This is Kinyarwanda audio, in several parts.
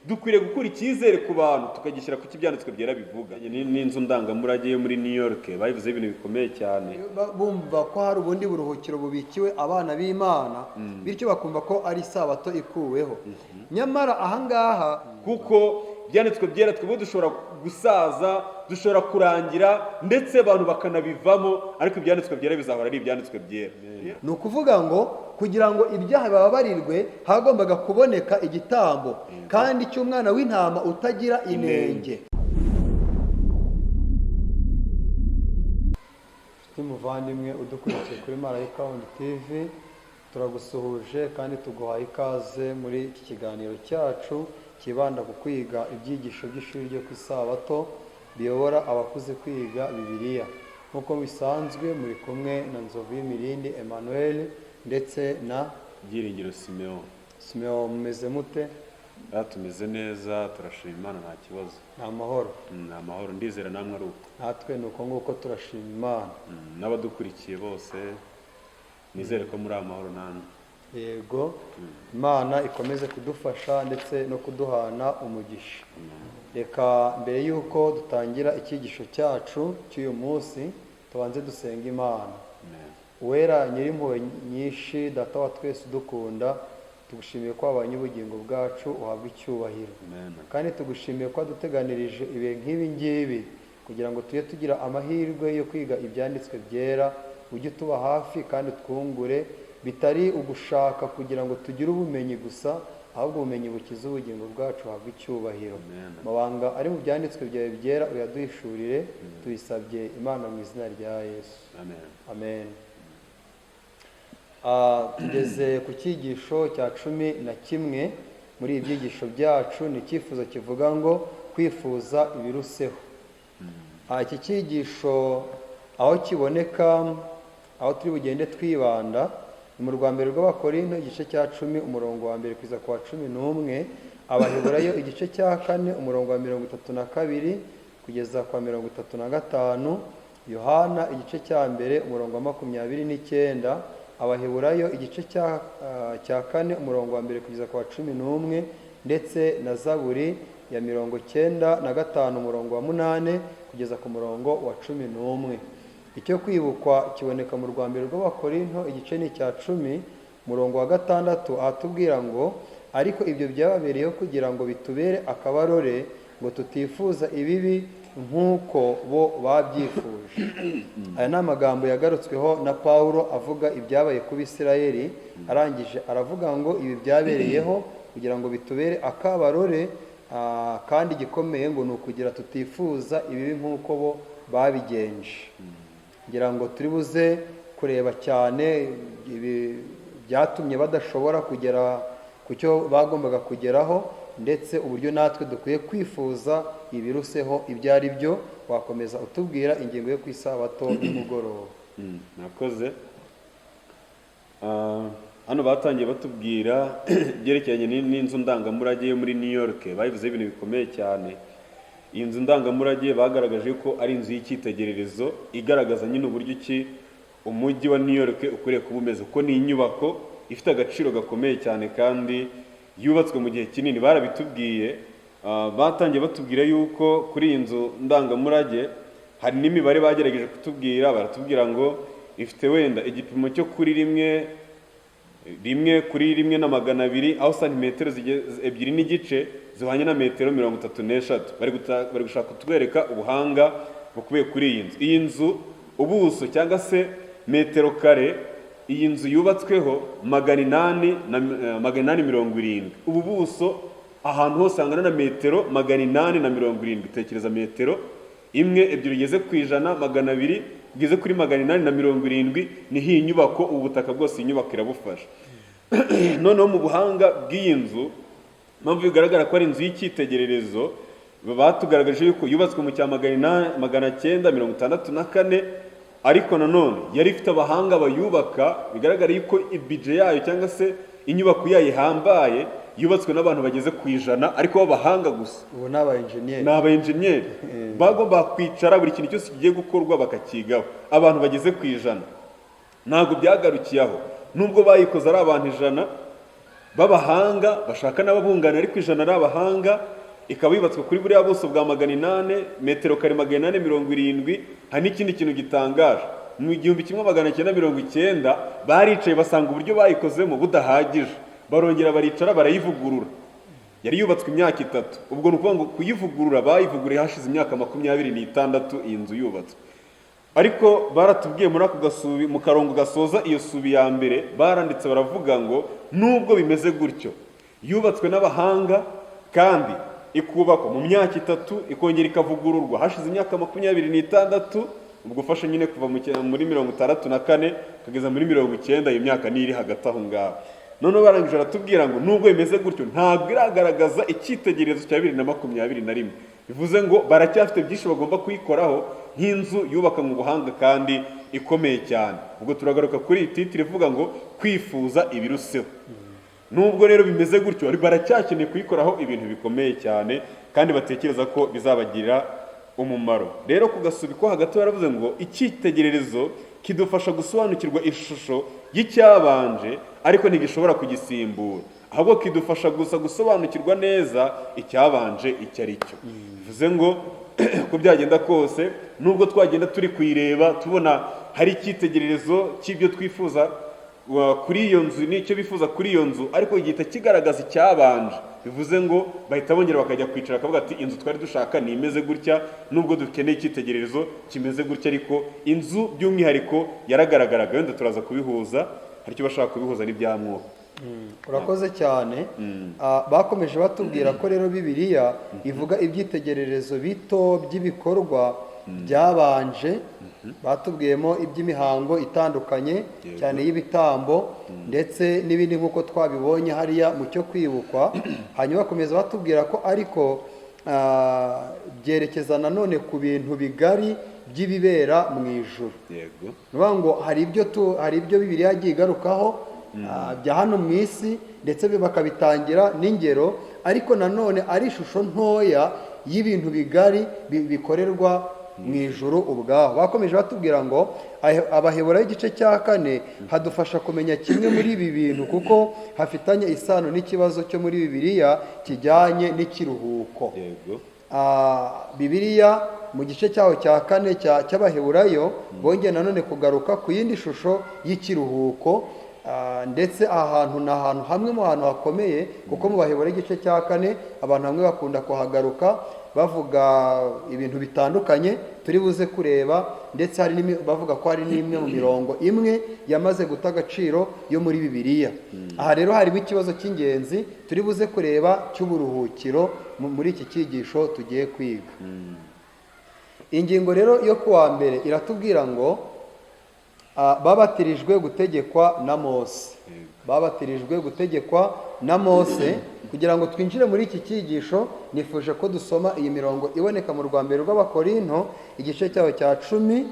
Dukwiriye gukura icyizere ku bantu, tukagishyira ku cyo Ibyanditswe Byera bivuga. N'inzu ndangamurage yo muri New York bayivuzeho ibintu bikomeye cyane. Bumva ko hari ubundi buruhukiro bubikiwe abana b'Imana, bityo bakumva ko ari Isabato ikuweho. Nyamara ahangaha, kuko Ibyanditswe Byera, twebwe dushobora gusaza, dushobora kurangira, ndetse abantu bakanabivamo, ariko Ibyanditswe Byera bizahora ari Ibyanditswe Byera. Ni ukuvuga ngo kugira ngo ibyaha bibabarirwe, hagombaga kuboneka igitambo kandi cy'umwana w'intama utagira inenge. Nshuti muvandimwe udukurikiye kuri Marayika Wundi TV, turagusuhuje kandi tuguhaye ikaze muri iki kiganiro cyacu kibanda ku kwiga ibyigisho by'ishuri ryo ku Isabato biyobora abakuze kwiga Bibiliya. Nk'uko bisanzwe, muri kumwe na Nzovu y'Imirindi Emmanuel ndetse na Byiringiro Simeon. Simeon, mumeze mute? Aha tumeze neza, turashima Imana, nta kibazo. Ni amahoro. Ni amahoro, ndizera namwe ari uko. Natwe ni uko nguko, turashima Imana. N'abadukurikiye bose nizere ko muri amahoro namwe. Yego, Imana ikomeze kudufasha ndetse no kuduhana umugisha. Reka mbere y'uko dutangira icyigisho cyacu cy'uyu munsi, tubanze dusenga Imana. Amen. Uwera, Nyirimpuhwe nyinshi, Data wa twese udukunda, tugushimiye ko wabanye ubugingo bwacu, uhabwa icyubahiro. Amen. Kandi tugushimiye ko waduteganirije ibihe nk'ibi ngibi kugira ngo tujye tugira amahirwe yo kwiga Ibyanditswe Byera. Ujye utuba hafi kandi utwungure, bitari ugushaka kugira ngo tugire ubumenyi gusa, ahubwo ubumenyi bukiza ubugingo bwacu, uhabwe icyubahiro. Amen. Amabanga ari mu byanditswe byawe byera uyaduhishurire, tubisabye Imana mu izina rya Yesu. Amen. Amen. Tugeze ku cyigisho cya 11 muri ibi byigisho byacu. Ni icyifuzo kivuga ngo kwifuza ibiruseho. Iki cyigisho aho kiboneka, aho turi bugende twibanda, ni mu rwa mbere rw'Abakorinto igice cya 10, umurongo wa 1 kugeza ku wa 11, Abaheburayo igice cya 4, umurongo wa 32 kugeza ku wa 35, Yohana igice cya 1, umurongo wa 29, Abaheburayo igice cya 4, umurongo wa 1 kugeza ku wa 11, ndetse na Zaburi ya 95, umurongo wa 8 kugeza ku murongo wa 11. Icyo kwibukwa kiboneka mu rwa mbere rw'Abakorinto igice ni icya 10, umurongo wa 6, ahatubwira ngo: "Ariko ibyo byababereyeho kugira ngo bitubere akabarore, ngo tutifuza ibibi nk'uko bo babyifuje." Aya ni amagambo yagarutsweho na Pawulo avuga ibyabaye ku Bisirayeli. Arangije aravuga ngo ibi byabereyeho kugira ngo bitubere akabarore, kandi igikomeye ngo ni ukugira tutifuza ibibi nk'uko bo babigenje. Ngira ngo turi buze kureba cyane ibi byatumye badashobora kugera ku cyo bagombaga kugeraho, ndetse uburyo natwe dukwiye kwifuza ibiruseho ibyo ari byo. Wakomeza utubwira ingingo yo ku Isabato nimugoroba. Nakoze. Hano batangiye batubwira ibyerekeranye n'inzu ndangamurage yo muri New York. Bayivuzeho ibintu bikomeye cyane. Iyi nzu ndangamurage bagaragaje ko ari inzu y'icyitegererezo igaragaza nyine uburyo ki umujyi wa New York ukwiriye kuba umeze, kuko ni inyubako ifite agaciro gakomeye cyane kandi yubatswe mu gihe kinini. Barabitubwiye. Batangiye batubwira yuko kuri iyi nzu ndangamurage hari n'imibare bagerageje kutubwira. Baratubwira ngo ifite wenda igipimo cyo kuri rimwe rimwe kuri rimwe na 200, aho santimetero 2.5 zihwanye na metero 33. Bari gushaka kutwereka ubuhanga bukubiye kuri iyi nzu. Iyi nzu, ubuso cyangwa se metero kare iyi nzu yubatsweho, 800 na 870. Ubu buso ahantu hose hangana na metero 870. Tekereza metero imwe, ebyiri ugeze ku 100, 200 ugeze kuri 870. Niho iyi nyubako, ubu butaka bwose iyi nyubako irabufasha. Noneho mu buhanga bw'iyi nzu, impamvu bigaragara ko ari inzu y'icyitegererezo, batugaragaje yuko yubatswe mu cya 1964, ariko nanone yari ifite abahanga bayubaka. Bigaragara yuko ibije yayo cyangwa se inyubako yayo ihambaye yubatswe n'abantu bageze ku 100, ariko b'abahanga gusa. Ubu ni aba enjeniyeri. Ni aba enjeniyeri bagomba kwicara, buri kintu cyose kigiye gukorwa bakakigaho, abantu bageze ku 100. Ntabwo byagarukiye aho. Nubwo bayikoze ari abantu 100, b'abahanga bashaka n'ababunganira, ariko 100 ari abahanga. Ikaba yubatswe kuri buriya buso bwa 800, metero kare 870. Hari n'ikindi kintu gitangaje: mu 1990 baricaye basanga uburyo bayikozemo budahagije, barongera baricara barayivugurura. Yari yubatswe imyaka 3. Ubwo ni ukuvuga ngo kuyivugurura bayivuguruye hashize imyaka 26 iyi nzu yubatswe. Ariko baratubwiye muri ako gasubi, mu karongo gasoza iyo subi ya mbere, baranditse baravuga ngo nubwo bimeze gutyo, yubatswe n'abahanga kandi ikubakwa mu myaka 3, ikongera ikavugururwa hashize imyaka 26. Ubwo ufashe nyine kuva muri 64 ukageza muri 90, iyo myaka niyo iri hagati aho ngaho. Noneho barangije baratubwira ngo nubwo bimeze gutyo, ntabwo iragaragaza icyitegererezo cya 2021. Bivuze ngo baracyafite byinshi bagomba kuyikoraho nk'inzu yubakanywe ubuhanga kandi ikomeye cyane. Ubwo turagaruka kuri iyi titre ivuga ngo kwifuza ibiruseho. Nubwo rero bimeze gutyo, baracyakeneye kuyikoraho ibintu bikomeye cyane kandi batekereza ko bizabagirira umumaro. Rero ku gasubi ko hagati baravuze ngo icyitegererezo kidufasha gusobanukirwa ishusho y'icyabanje, ariko ntigishobora kugisimbura, ahubwo kidufasha gusa gusobanukirwa neza icyabanje icyo ari cyo. Bivuze ngo uko byagenda kose, nubwo twagenda turi kuyireba tubona hari icyitegererezo cy'ibyo twifuza kuri iyo nzu n'icyo bifuza kuri iyo nzu, ariko gihita kigaragaza icyabanje. Bivuze ngo bahita bongera bakajya kwicara bakavuga ati inzu twari dushaka ni imeze gutya, nubwo dukeneye icyitegererezo kimeze gutya, ariko inzu by'umwihariko yaragaragaraga. Wenda turaza kubihuza, hari icyo bashaka kubihuza n'ibya mwuka. Urakoze cyane. Bakomeje batubwira ko rero Bibiliya ivuga ibyitegererezo bito by'ibikorwa byabanje. Batubwiyemo iby'imihango itandukanye, cyane y'ibitambo ndetse n'ibindi, nk'uko twabibonye hariya mu cyo kwibukwa. Hanyuma bakomeza batubwira ko ariko byerekeza nanone ku bintu bigari by'ibibera mu ijuru. Ni ukuvuga ngo hari ibyo Bibiliya yagiye igarukaho bya hano mu isi, ndetse bakabitangira n'ingero, ariko nanone ari ishusho ntoya y'ibintu bigari bikorerwa mu ijuru ubwaho. Bakomeje batubwira ngo Abaheburayo igice cya 4 hadufasha kumenya kimwe muri ibi bintu, kuko hafitanye isano n'ikibazo cyo muri Bibiliya kijyanye n'ikiruhuko. Bibiliya mu gice cyaho cya 4 cy'Abaheburayo bongeye nanone kugaruka ku yindi shusho y'ikiruhuko. Ndetse aha hantu ni ahantu hamwe mu hantu hakomeye, kuko mu Baheburayo igice cya 4 abantu bamwe bakunda kuhagaruka bavuga ibintu bitandukanye turi buze kureba, ndetse hari bavuga ko hari n'imwe mu mirongo imwe yamaze guta agaciro yo muri Bibiliya. Aha rero harimo ikibazo cy'ingenzi turi buze kureba cy'uburuhukiro muri iki cyigisho tugiye kwiga. Ingingo rero yo kuwa mbere iratubwira ngo babatirijwe gutegekwa na Mose. Babatirijwe gutegekwa na Mose. Kugira ngo twinjire muri iki cyigisho, nifuje ko dusoma iyi mirongo iboneka mu rwa mbere rw'Abakorinto, igice cyaho cya 10,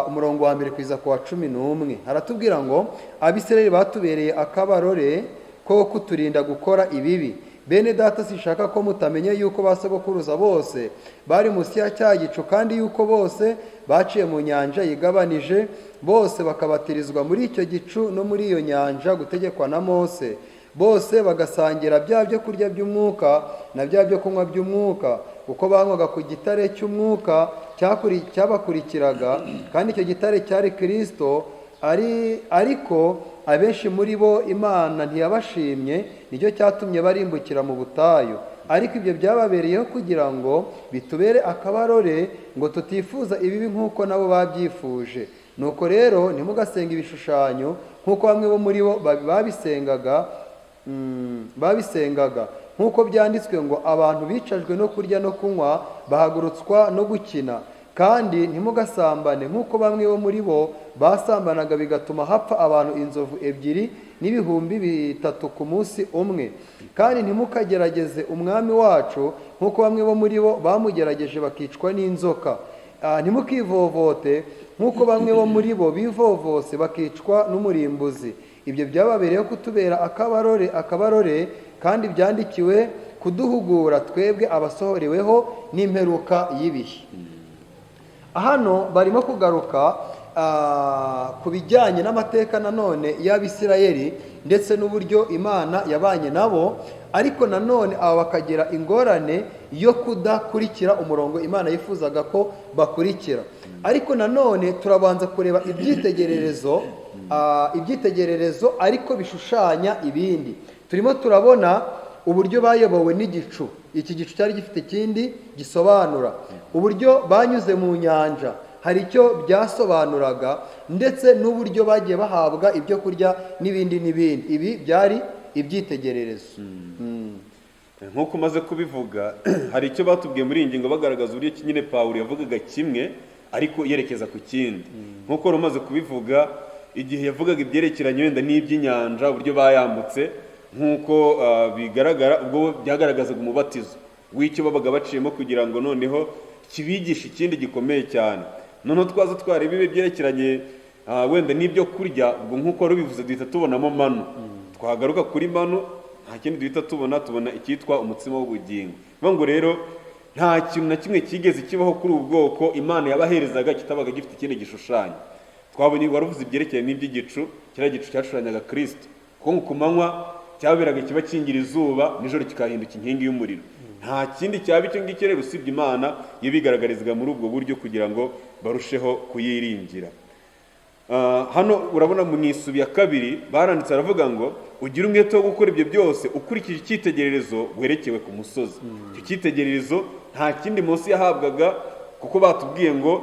umurongo wa 1 kugeza ku wa 11. Haratubwira ngo Abisirayeli batubereye akabarore ko kuturinda gukora ibibi. Bene data, sinshaka ko mutamenya yuko ba sogokuruza bose bari munsi ya cya gicu, kandi yuko bose baciye mu nyanja yigabanije, bose bakabatirizwa muri icyo gicu no muri iyo nyanja gutegekwa na Mose, bose bagasangira bya byo kurya by'umwuka na bya byo kunywa by'umwuka, kuko banywaga ku gitare cy'umwuka cyabakurikiraga, kandi icyo gitare cyari Kristo. Ariko abenshi muri bo Imana ntiyabashimye, nicyo cyatumye barimbukira mu butayu. Ariko ibyo byababereyeho kugira ngo bitubere akabarore, ngo tutifuza ibibi nk'uko nabo babyifuje. Nuko rero ntimugasenge ibishushanyo nk'uko bamwe bo muri bo babisengaga, nk'uko byanditswe ngo abantu bicajwe no kurya no kunywa, bahagurutswa no gukina. Kandi ntimugasambane nk'uko bamwe bo muri bo basambanaga, bigatuma hapfa abantu 2,000,000 ku munsi umwe. Kandi ntimukagerageze Umwami wacu nk'uko bamwe bo muri bo bamugerageje bakicwa n'inzoka. Ntimukivovote nk'uko bamwe bo muri bo bivovose bakicwa n'umurimbuzi. Ibyo byababereyeho kutubera akabarore, kandi byandikiwe kuduhugura twebwe abasohoreweho n'imperuka y'ibihe. Hano barimo kugaruka ku bijyanye n'amateka nanone y'Abisirayeli ndetse n'uburyo Imana yabanye nabo, ariko nanone aba bakagira ingorane yo kudakurikira umurongo Imana yifuzaga ko bakurikira. Ariko nanone turabanza kureba ibyitegererezo ariko bishushanya ibindi. Turimo turabona uburyo bayobowe n'igicu. Iki gicu cyari gifite ikindi gisobanura. Uburyo banyuze mu nyanja hari icyo byasobanuraga, ndetse n'uburyo bagiye bahabwa ibyo kurya n'ibindi n'ibindi. Ibi byari ibyitegererezo. Nk'uko umaze kubivuga, hari icyo batubwiye muri iyi ngingo bagaragaza uburyo ki nyine Pawulo yavugaga kimwe ariko yerekeza ku kindi. Nk'uko wari umaze kubivuga, igihe yavugaga ibyerekeranye wenda n'iby'inyanja, uburyo bayambutse, nk'uko bigaragara, ubwo byagaragazaga umubatizo w'icyo babaga baciyemo kugira ngo noneho kibigishe ikindi gikomeye cyane. Noneho twaza twareba ibi byerekeranye wenda n'ibyo kurya, ubwo nk'uko wari ubivuze duhita tubonamo manu. Twagaruka kuri manu, nta kindi duhita tubona, tubona icyitwa umutsima w'ubugingo. Bivuga ngo rero nta kintu na kimwe cyigeze kibaho kuri ubu bwoko Imana yabaherezaga kitabaga gifite ikindi gishushanyo. Twabonye wari uvuze ibyerekeye n'iby'igicu, kiriya gicu cyashushanyaga Kristo, kuko ngo ku manywa cyaberaga kiba kingira izuba, nijoro kikahinduka inkingi y'umuriro. Nta kindi cyaba icyo ngicyo rero usibye Imana ibigaragarizwa muri ubwo buryo kugira ngo barusheho kuyiringira. Hano urabona mu isubi ya kabiri baranditse aravuga ngo ugire umwete wo gukora ibyo byose ukurikije icyitegererezo werekewe ku musozi. Icyo cyitegererezo nta kindi Mose yahabwaga, kuko batubwiye ngo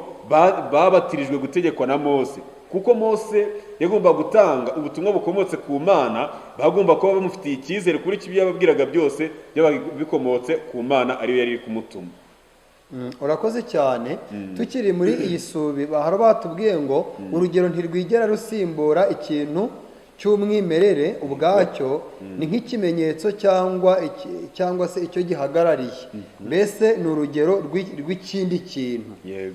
babatirijwe gutegekwa na Mose, kuko Mose yagomba gutanga ubutumwa bukomotse ku Mana, bagomba kuba bamufitiye icyizere kuri ibyo yababwiraga byose byabaga bikomotse ku Mana ariyo yari iri kumutuma. Urakoze cyane. Tukiri muri iyi subi, hari batubwiye ngo urugero ntirwigera rusimbura ikintu cy'umwimerere ubwacyo, ni nk'ikimenyetso cyangwa se icyo gihagarariye, mbese ni urugero rw'ikindi kintu. Ni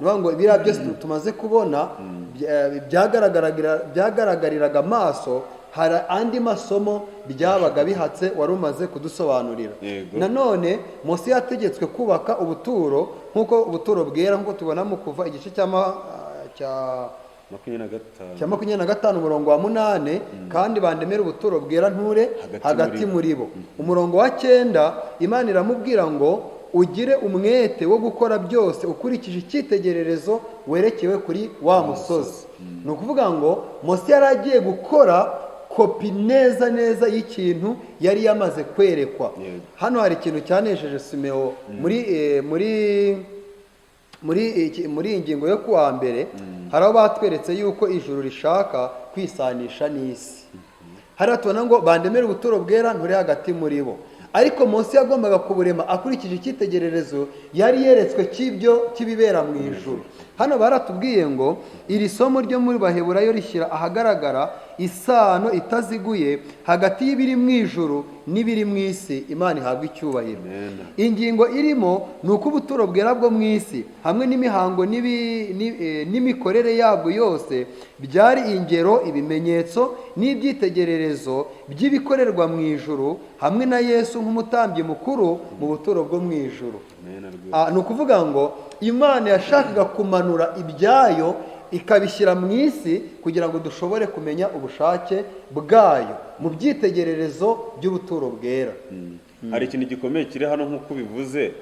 ukuvuga ngo biriya byose tumaze kubona byagaragariraga amaso, hari andi masomo byabaga bihatse wari umaze kudusobanurira. Nanone Mose yategetswe kubaka ubuturo, nk'uko ubuturo bwera, nk'uko tubona mu Kuva igice cya 25. Cya 25 umurongo wa 8, kandi bandemere ubuturo bwera nture Hagati hagati muri muri bo. Umurongo wa 9, Imana iramubwira ngo ugire umwete wo gukora byose ukurikije icyitegererezo werekewe kuri wa musozi. Ni ukuvuga ngo Mose yari agiye gukora kopi neza neza y'ikintu yari yamaze kwerekwa. Hano hari ikintu cyanesheje Simeo muri iyi ngingo yo kuwa mbere. Hari aho batweretse yuko ijuru rishaka kwisanisha n'isi. Hariya tubona ngo bandemere ubuturo bwera nturi hagati muri bo, ariko Mose yagombaga kuburema akurikije icyitegererezo yari yeretswe cy'ibyo cy'ibibera mu ijuru. Hano baratubwiye ngo iri somo ryo muri Baheburayo rishyira ahagaragara isano itaziguye hagati y'ibiri mu ijuru n'ibiri mu isi. Imana ihabwa icyubahiro. Amen. Ingingo irimo ni uko ubuturo bwera bwo mu isi hamwe n'imihango n'imikorere yabwo yose byari ingero, ibimenyetso n'ibyitegererezo by'ibikorerwa mu ijuru hamwe na Yesu nk'umutambyi mukuru mu buturo bwo mu ijuru. Amen, rwose. Ni ukuvuga ngo Imana yashakaga kumanura ibyayo ikabishyira mu isi kugira ngo dushobore kumenya ubushake bwayo mu byitegererezo by'ubuturo bwera. Hari ikintu gikomeye kiri hano nk'uko ubivuze,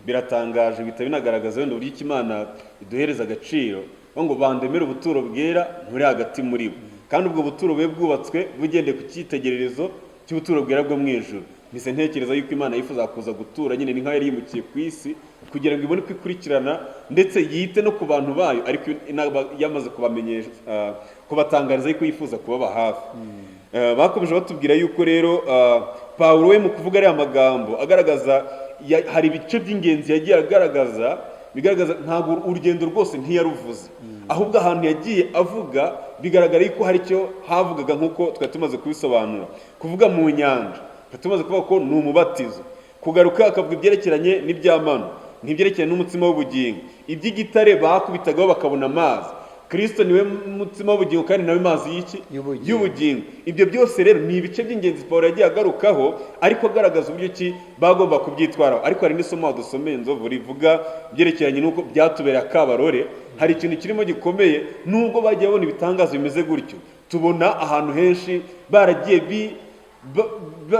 biratangaje, bihita binagaragaza wenda uburyo Imana iduhereza agaciro. Bavuga ngo bandemere ubuturo bwera nturi hagati muri bo, kandi ubwo buturo bube bwubatswe bugendeye ku cyitegererezo cy'ubuturo bwera bwo mu ijuru. Mpise ntekereza yuko Imana yifuza kuza gutura nyine, ni nk'aho yari yimukiye ku isi kugira ngo ibone uko ikurikirana ndetse yite no ku bantu bayo, ariko yamaze kubamenyesha, kubatangariza yuko yifuza kubaba hafi. Bakomeje batubwira yuko rero Pawulo we mu kuvuga ariya magambo agaragaza hari ibice by'ingenzi yagiye agaragaza, bigaragaza ntabwo urugendo rwose ntiyaruvuze, ahubwo ahantu yagiye avuga bigaragara yuko hari icyo havugaga, nk'uko twari tumaze kubisobanura. Kuvuga mu nyanja twari tumaze kuvuga ko ni umubatizo, kugaruka akavuga ibyerekeranye n'ibyamano, n'ibyerekeranye n'umutsima w'ubugingo, iby'igitare bakubitagaho bakabona amazi. Kristo niwe mutsima w'ubugingo kandi nawe mazi y'iki? Y'ubugingo. Y'ubugingo. Ibyo byose rero ni ibice by'ingenzi Pawulo yagiye agarukaho, ariko agaragaza uburyo ki bagomba kubyitwaraho. Ariko hari n'isomo wadusomeye Nzovu rivuga ibyerekeranye n'uko byatubereye akabarore. Hari ikintu kirimo gikomeye, nubwo bagiye babona ibitangaza bimeze gutyo, Tubona ahantu henshi baragiye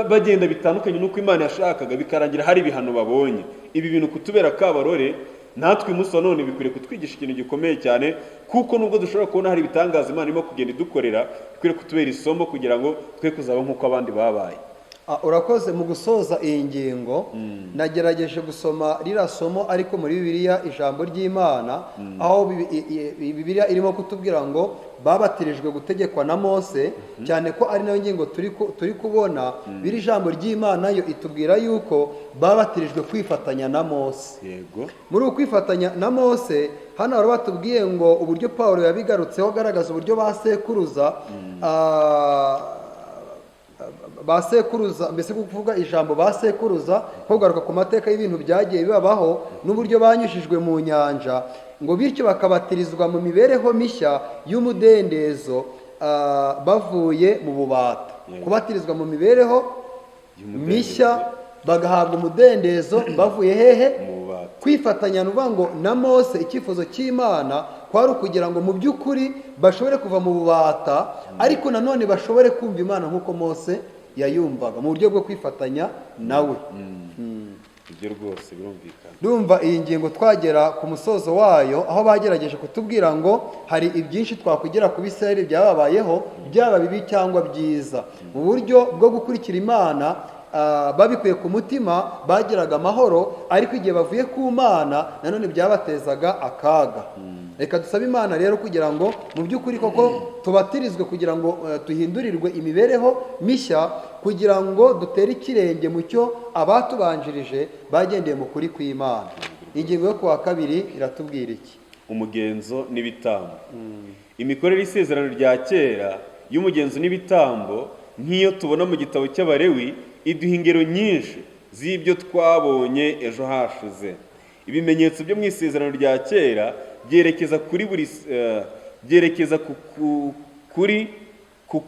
bagenda bitandukanye n'uko Imana yashakaga, bikarangira hari ibihano babonye. Ibi bintu kutubera kabarore natwe umunsi wa none bikwiriye kutwigisha ikintu gikomeye cyane, kuko nubwo dushobora kubona hari ibitangaza Imana irimo kugenda idukorera, bikwiriye kutubera isomo kugira ngo twe kuzaba nk'uko abandi babaye. Urakoze. Mu gusoza iyi ngingo, nagerageje gusoma ririya somo, ariko muri Bibiliya, ijambo ry'Imana, aho Bibiliya irimo kutubwira ngo babatirijwe gutegekwa na Mose, cyane ko ari nayo ngingo turi kubona. Biri ijambo ry'Imana yo itubwira yuko babatirijwe kwifatanya na Mose. Muri uku kwifatanya na Mose, hano hari batubwiye ngo uburyo Pawulo yabigarutseho agaragaza uburyo ba sekuruza, ba sekuruza, mbese kuvuga ijambo ba sekuruza, kugaruka ku mateka y'ibintu byagiye bibabaho n'uburyo banyujijwe mu nyanja, ngo bityo bakabatirizwa mu mibereho mishya y'umudendezo, bavuye mu bubata. Kubatirizwa mu mibereho y'umudendezo. mishya, bagahabwa umudendezo bavuye hehe? Mu bubata. Kwifatanya, ni ukuvuga ngo na Mose, icyifuzo cy'Imana kwari ukugira ngo mu by'ukuri bashobore kuva mu bubata, ariko nanone bashobore kumva Imana nk'uko Mose yayumvaga, mu buryo bwo kwifatanya nawe. Ibyo rwose birumvikana. Ndumva iyi ngingo twagera ku musozo wayo, aho bagerageje kutubwira ngo hari ibyinshi twakwigira ku Bisirayeli byababayeho, byaba bibi cyangwa byiza. Mu buryo bwo gukurikira Imana, babikuye ku mutima, bagiraga amahoro, ariko igihe bavuye ku Mana nanone byabatezaga akaga. Reka dusabe Imana rero kugira ngo mu by'ukuri koko tubatirizwe kugira ngo duhindurirwe imibereho mishya, kugira ngo dutere ikirenge mu cyo abatubanjirije bagendeye mu kuri kw'Imana. Ingingo yo kuwa kabiri iratubwira iki? Umugenzo n'ibitambo. Imikorere y'isezerano rya kera y'umugenzo n'ibitambo, nk'iyo tubona mu gitabo cy'Abalewi, iduha ingero nyinshi z'ibyo twabonye ejo hashize. Ibimenyetso byo mu isezerano rya kera byerekeza kuri buri byerekeza ku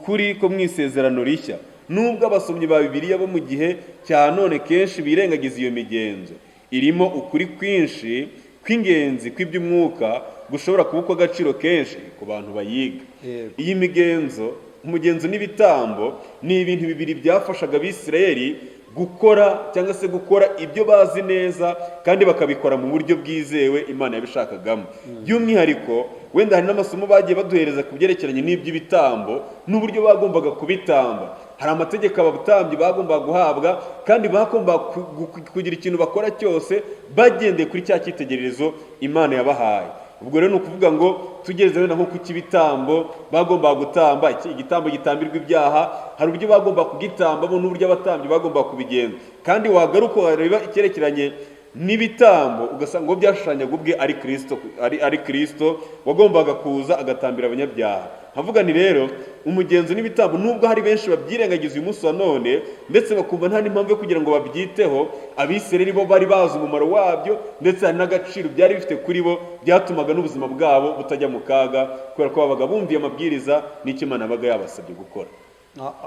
kuri ko mu isezerano rishya, nubwo abasomyi ba Bibiliya bo mu gihe cya none kenshi birengagiza iyo migenzo irimo ukuri kwinshi kw'ingenzi kw'iby'umwuka gushobora kuba ukw'agaciro kenshi ku bantu bayiga. Iyi migenzo, umugenzo n'ibitambo, ni ibintu bibiri byafashaga Abisirayeli gukora cyangwa se gukora ibyo bazi neza, kandi bakabikora mu buryo bwizewe Imana yabishakagamo. By'umwihariko wenda hari n'amasomo bagiye baduhereza ku byerekeranye n'iby'ibitambo n'uburyo bagombaga kubitamba. Hari amategeko abatambyi bagombaga guhabwa, kandi bagombaga kugira ikintu bakora cyose bagendeye kuri cya cyitegererezo Imana yabahaye. Ubwo rero ni ukuvuga ngo tugeze wenda nko ku cy'ibitambo bagombaga gutamba, igitambo gitambirwa ibyaha, hari uburyo bagombaga kugitambamo n'uburyo abatambyi bagombaga kubigenza. Kandi wagaruka wareba icyerekeranye n'ibitambo, ugasanga uwo byashushanyaga ubwe ari Kristo, ari Kristo wagombaga kuza agatambira abanyabyaha. Nkavuga ni rero umugenzo n'ibitambo, nubwo hari benshi babyirengagiza uyu munsi wa none, ndetse bakumva nta n'impamvu yo kugira ngo babyiteho, Abisirayeli bo bari bazi umumaro wabyo, ndetse hari n'agaciro byari bifite kuri bo, byatumaga n'ubuzima bwabo butajya mu kaga, kubera ko babaga bumviye amabwiriza n'icyo Imana yabaga yabasabye gukora.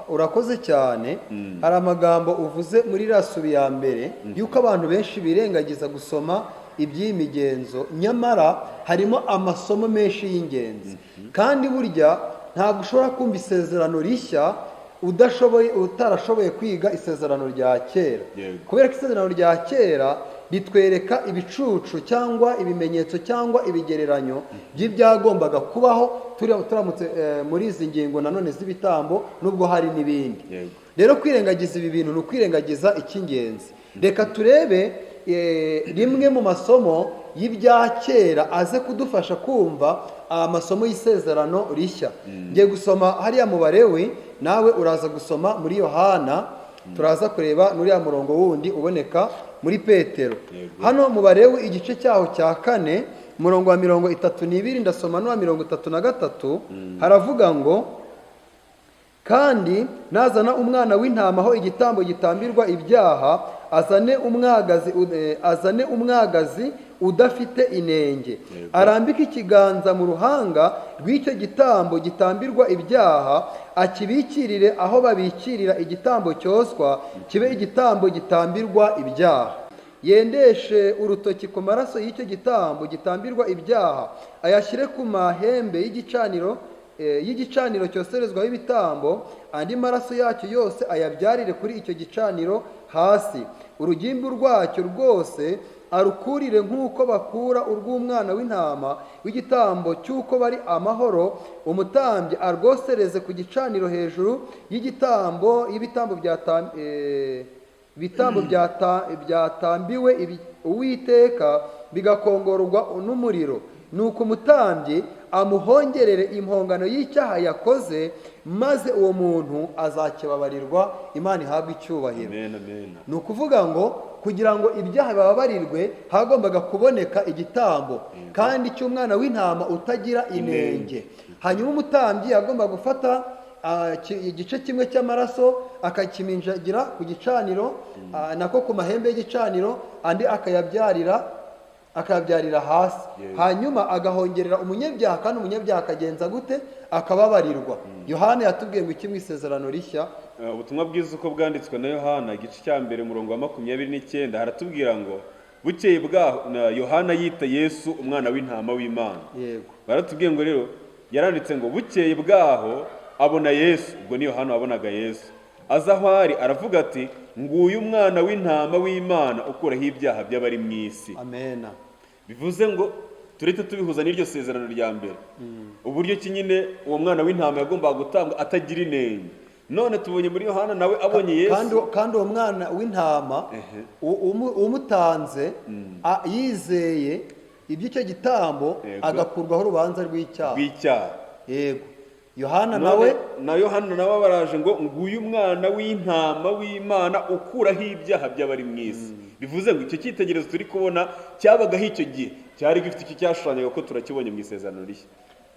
Urakoze cyane. Hari amagambo uvuze muri iriya subi ya mbere yuko abantu benshi birengagiza gusoma iby'iyi migenzo, nyamara harimo amasomo menshi y'ingenzi. Kandi burya ntabwo ushobora kumva isezerano rishya utarashoboye kwiga isezerano rya kera. Kubera ko isezerano rya kera ritwereka ibicucu cyangwa ibimenyetso cyangwa ibigereranyo by'ibyagombaga kubaho turamutse muri izi ngingo nanone z'ibitambo, nubwo hari n'ibindi. Rero kwirengagiza ibi bintu ni ukwirengagiza icy'ingenzi. Reka turebe rimwe mu masomo y'ibya kera aze kudufasha kumva amasomo y'isezerano rishya. Ngiye gusoma hariya mu Balewi, nawe uraza gusoma muri Yohana, turaza kureba n'uriya murongo wundi uboneka muri Petero. Hano mu Balewi, igice cyaho cya 4, umurongo wa 32, ndasoma n'uwa 33, haravuga ngo: "Kandi nazana umwana w'intama ho igitambo gitambirwa ibyaha, azane umwagazi udafite inenge. Arambike ikiganza mu ruhanga rw'icyo gitambo gitambirwa ibyaha, akibikirire aho babikirira igitambo cyoswa, kibe igitambo gitambirwa ibyaha. Yendeshe urutoki ku maraso y'icyo gitambo gitambirwa ibyaha, ayashyire ku mahembe y'igicaniro." y'igicaniro cyoserezwaho ibitambo, andi maraso yacyo yose ayabyarire kuri icyo gicaniro hasi. Urugimbu rwacyo rwose arukurire nk'uko bakura urw'umwana w'intama w'igitambo cy'uko bari amahoro, umutambyi arwosereze ku gicaniro hejuru y'igitambo y'ibitambo ibitambo byatambiwe Uwiteka, bigakongorwa n'umuriro. Nuko umutambyi amuhongerere impongano y'icyaha yakoze, maze uwo muntu azakibabarirwa. Imana ihabwe icyubahiro. Amen, amen. Ni ukuvuga ngo kugira ngo ibyaha bibabarirwe hagombaga kuboneka igitambo kandi cy'umwana w'intama utagira inenge. Hanyuma umutambyi yagombaga gufata igice kimwe cy'amaraso akakiminjagira ku gicaniro, nako ku mahembe y'igicaniro, andi akayabyarira hasi. Hanyuma agahongerera umunyabyaha, kandi umunyabyaha akagenza gute? Akababarirwa. Yohana yatubwiye ngo iki mu Isezerano Rishya? Ubutumwa bwiza uko bwanditswe na Yohana, igice cya 1, umurongo wa 29, haratubwira ngo bukeye bwaho Yohana yita Yesu umwana w'intama w'Imana. Baratubwiye ngo rero yaranditse ngo bukeye bwaho abona Yesu, ubwo ni Yohana wabonaga Yesu aza aho ari, aravuga ati nguyu umwana w'intama w'Imana ukuraho ibyaha by'abari mu isi. Amena. Bivuze ngo turetse tubihuza n'iryo sezerano rya mbere, uburyo ki nyine uwo mwana w'intama yagombaga gutangwa atagira inenge. None tubonye muri Yohana nawe abonye Yesu. Kandi uwo mwana w'intama umutanze yizeye iby'icyo gitambo, agakurwaho urubanza rw'icyaha. Yego. Yohana nawe na Yohana nawe baraje ngo nguyu umwana w'intama w'Imana ukuraho ibyaha by'abari mu isi. Bivuze ngo icyo cyitegererezo turi kubona cyabagaho icyo gihe cyari gifite icyo cyashushanyaga, ko turakibonye mu Isezerano Rishya.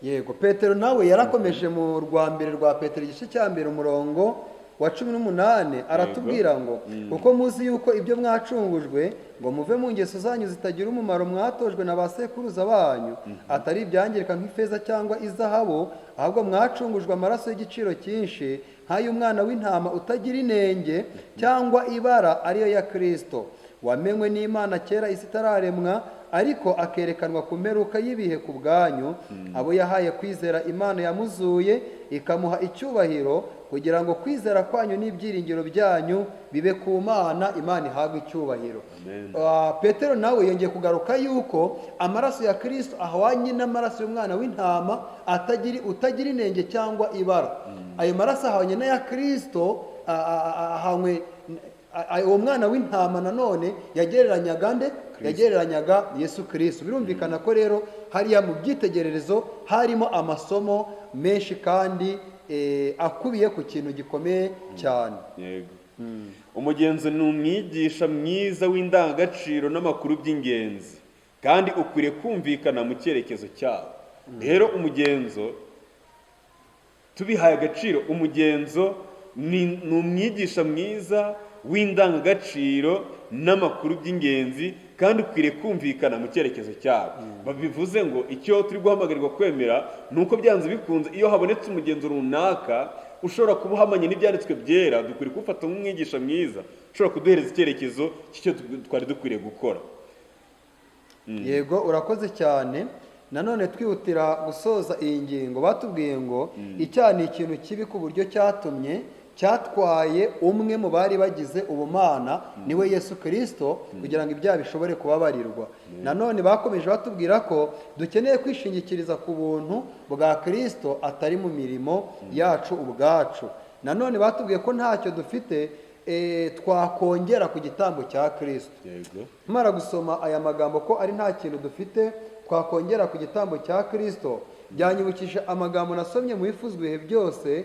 Yego, Petero nawe yarakomeje mu rwa mbere rwa Petero, igice cya 1, umurongo wa 18, aratubwira ngo kuko muzi yuko ibyo mwacungujwe ngo muve mu ngeso zanyu zitagira umumaro mwatojwe na ba sekuruza banyu, atari ibyangirika nk'ifeza cyangwa izahabu, ahubwo mwacungujwe amaraso y'igiciro cyinshi nk'ay'umwana w'intama utagira inenge cyangwa ibara, ariyo ya Kristo, wamenywe n'Imana kera isi itararemwa, ariko akerekanwa ku mperuka y'ibihe ku bwanyu, abo yahaye kwizera Imana yamuzuye ikamuha icyubahiro, kugira ngo kwizera kwanyu n'ibyiringiro byanyu bibe ku Mana. Imana ihabwe icyubahiro. Petero nawe yongeye kugaruka yuko amaraso ya Kristo ahwanye n'amaraso y'umwana w'intama utagira inenge cyangwa ibara. Ayo maraso ahwanye n'aya Kristo, ahanywe uwo mwana w'intama nanone yagereranyaga nde? Yagereranyaga Yesu Kristo. Birumvikana ko rero hariya mu byitegererezo harimo amasomo menshi kandi akubiye ku kintu gikomeye cyane. Yego. Umugenzo ni umwigisha mwiza w'indangagaciro n'amakuru by'ingenzi, kandi ukwiriye kumvikana mu cyerekezo cyawo. Rero umugenzo tubihaye agaciro, umugenzo ni umwigisha mwiza w'indangagaciro n'amakuru by'ingenzi, kandi ukwiriye kumvikana mu cyerekezo cyawo. Babivuze ngo icyo turi guhamagarirwa kwemera ni uko byanze bikunze iyo habonetse umugenzo runaka ushobora kuba uhamanye n'ibyanditswe byera, dukwiriye kuwufata nk'umwigisha mwiza ushobora kuduhereza icyerekezo cy'icyo twari dukwiriye gukora. Yego, urakoze cyane. Nanone twihutira gusoza iyi ngingo, batubwiye ngo icyaha ni ikintu kibi ku buryo cyatumye cyatwaye umwe mu bari bagize ubumana, niwe Yesu Kristo, kugira ngo ibyaha bishobore kubabarirwa. Nanone bakomeje batubwira ko dukeneye kwishingikiriza ku buntu bwa Kristo, atari mu mirimo yacu ubwacu. Nanone batubwiye ko ntacyo dufite twakongera ku gitambo cya Kristo. Mara gusoma aya magambo ko ari nta kintu dufite twakongera ku gitambo cya Kristo, byanyibukije amagambo nasomye mu Bifuzwa Ibihe Byose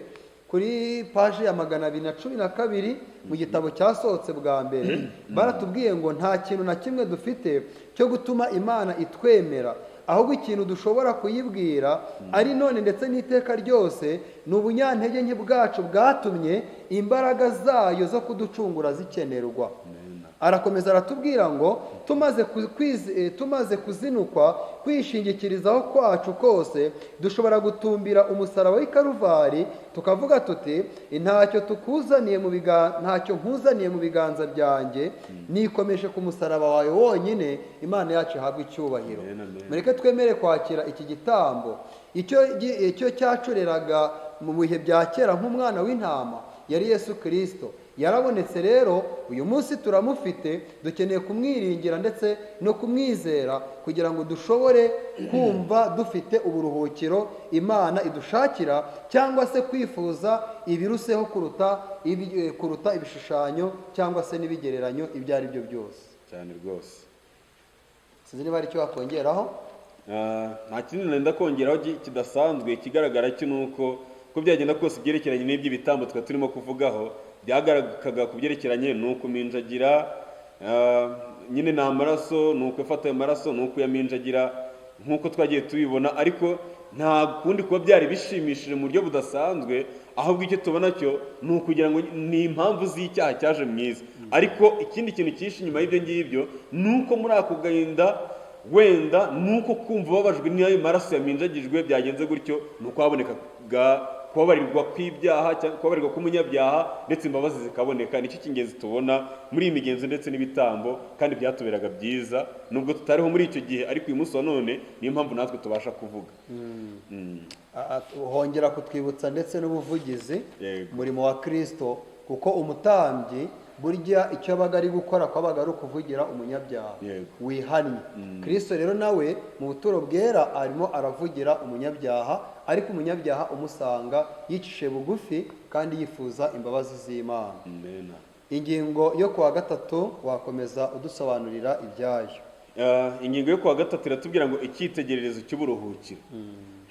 kuri paji ya 212 mu gitabo cyasohotse bwa mbere. Baratubwiye ngo nta kintu na kimwe dufite cyo gutuma Imana itwemera, ahubwo ikintu dushobora kuyibwira ari none ndetse n'iteka ryose ni ubunyantege nke bwacu bwatumye imbaraga zayo zo kuducungura zikenerwa. Arakomeza aratubwira ngo tumaze kuzinukwa kwishingikirizaho kwacu kose, dushobora gutumbira umusaraba w'i Karuvari tukavuga tuti ntacyo tukuzaniye mu ntacyo nkuzaniye mu biganza byanjye, nikomeje ku musaraba wawe wonyine. Imana yacu ihabwe icyubahiro. Amen, amen. Mureke twemere kwakira iki gitambo. Icyo cyacureraga mu bihe bya kera nk'umwana w'intama yari Yesu Kristo. Yarabonetse rero, uyu munsi turamufite, dukeneye kumwiringira ndetse no kumwizera kugira ngo dushobore kumva dufite uburuhukiro Imana idushakira, cyangwa se kwifuza ibiruseho kuruta ibishushanyo cyangwa se n'ibigereranyo ibyo ari byo byose. Cyane rwose. Sinzi niba hari icyo wakongeraho. Nta kindi nenda kongeraho kidasanzwe. Ikigaragara cyo ni uko uko byagenda kose, ibyerekeranye n'iby'ibitambo twari turimo kuvugaho byagaragaga ku byerekeranye ni ukuminjagira, nyine ni amaraso, ni ukufata ayo maraso, ni ukuyaminjagira nk'uko twagiye tubibona, ariko nta kundi kuba byari bishimishije mu buryo budasanzwe. Ahubwo icyo tubona cyo ni ukugira ngo ni impamvu z'icyaha cyaje mu isi. Ariko ikindi kintu cyinshi inyuma y'ibyo ngibyo ni uko muri ako gahinda, wenda ni uko kumva ubabajwe n'ayo maraso yaminjagijwe byagenze gutyo, ni uko habonekaga kubabarirwa kw'ibyaha cyangwa kubabarirwa k'umunyabyaha, ndetse imbabazi zikaboneka. Nicyo cy'ingenzi tubona muri iyi migenzo ndetse n'ibitambo, kandi byatuberaga byiza nubwo tutariho muri icyo gihe, ariko uyu munsi wa none niyo mpamvu natwe tubasha kuvuga. Hongera kutwibutsa ndetse n'ubuvugizi, Yego. umurimo wa Kristo, kuko umutambyi burya icyo abaga ari gukora kwabaga ari ukuvugira umunyabyaha wihannye. Kristo rero nawe mu buturo bwera arimo aravugira umunyabyaha, ariko umunyabyaha umusanga yicishije bugufi kandi yifuza imbabazi z'Imana. Amen. Ingingo yo kuwa gatatu wakomeza udusobanurira ibyayo. Ingingo yo kuwa gatatu iratubwira ngo icyitegererezo cy'uburuhukiro.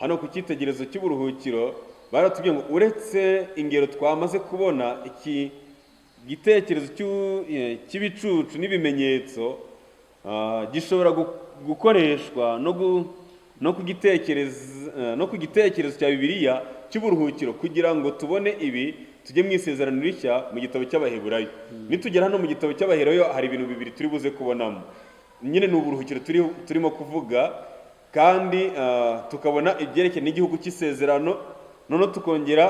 Hano ku cyitegererezo cy'uburuhukiro baratubwiye ngo uretse ingero twamaze kubona, iki gitekerezo cy'ibicucu n'ibimenyetso gishobora gukoreshwa no ku gitekerezo cya Bibiliya cy'uburuhukiro. Kugira ngo tubone ibi, tujye mu Isezerano Rishya mu gitabo cy'Abaheburayo. Nitugera hano mu gitabo cy'Abaheburayo, hari ibintu bibiri turi buze kubonamo. Nyine ni uburuhukiro turimo kuvuga, kandi tukabona ibyerekeye n'igihugu cy'isezerano, noneho tukongera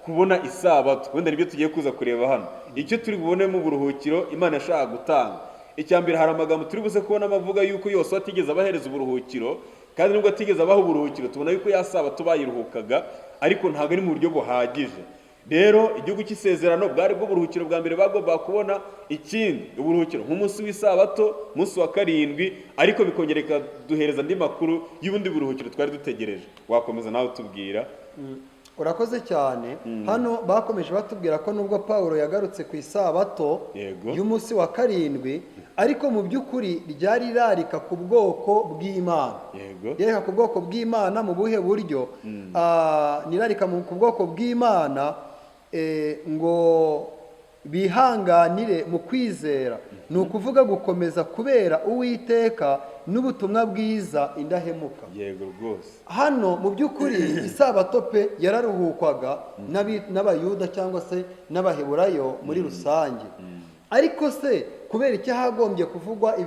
kubona isabato. Wenda nibyo tugiye kuza kureba hano. Icyo turi bubone mu buruhukiro Imana yashaka gutanga, icya mbere, hari amagambo turi buze kubona avuga yuko yose atigeze abahereza uburuhukiro, kandi nubwo atigeze abaha uburuhukiro, tubona yuko ya sabato bayiruhukaga, ariko ntabwo ari mu buryo buhagije. Rero igihugu cy'isezerano bwari bwo buruhukiro bwa mbere bagombaga kubona. Ikindi, uburuhukiro nk'umunsi w'isabato, umunsi wa karindwi, ariko bikongera bikaduhereza andi makuru y'ubundi buruhukiro twari dutegereje. Wakomeza nawe utubwira. Urakoze cyane. Hano bakomeje batubwira ko nubwo Pawulo yagarutse ku isabato y'umunsi wa karindwi, ariko mu by'ukuri ryari irarika ku bwoko bw'Imana. Yereka ku bwoko bw'Imana mu buhe buryo? Nirarika ku bwoko bw'Imana ngo bihanganire mu kwizera, ni ukuvuga gukomeza kubera Uwiteka n'ubutumwa bwiza indahemuka. Yego rwose. Hano mu by'ukuri isabato pe yararuhukwaga n'Abayuda cyangwa se n'Abaheburayo muri rusange, ariko se kubera icyo hagombye kuvugwa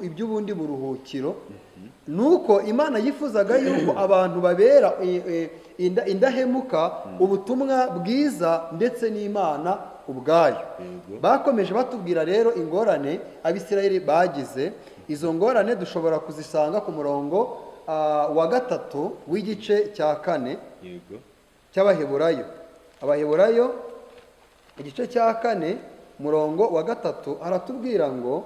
iby'ubundi buruhukiro? Ni uko Imana yifuzaga yuko abantu babera indahemuka ubutumwa bwiza ndetse n'Imana ubwayo. Bakomeje batubwira rero ingorane Abisirayeli bagize. Izo ngorane dushobora kuzisanga ku murongo wa 3 w'igice cya 4 cy'Abaheburayo. Abaheburayo igice cya 4 murongo wa 3 haratubwira ngo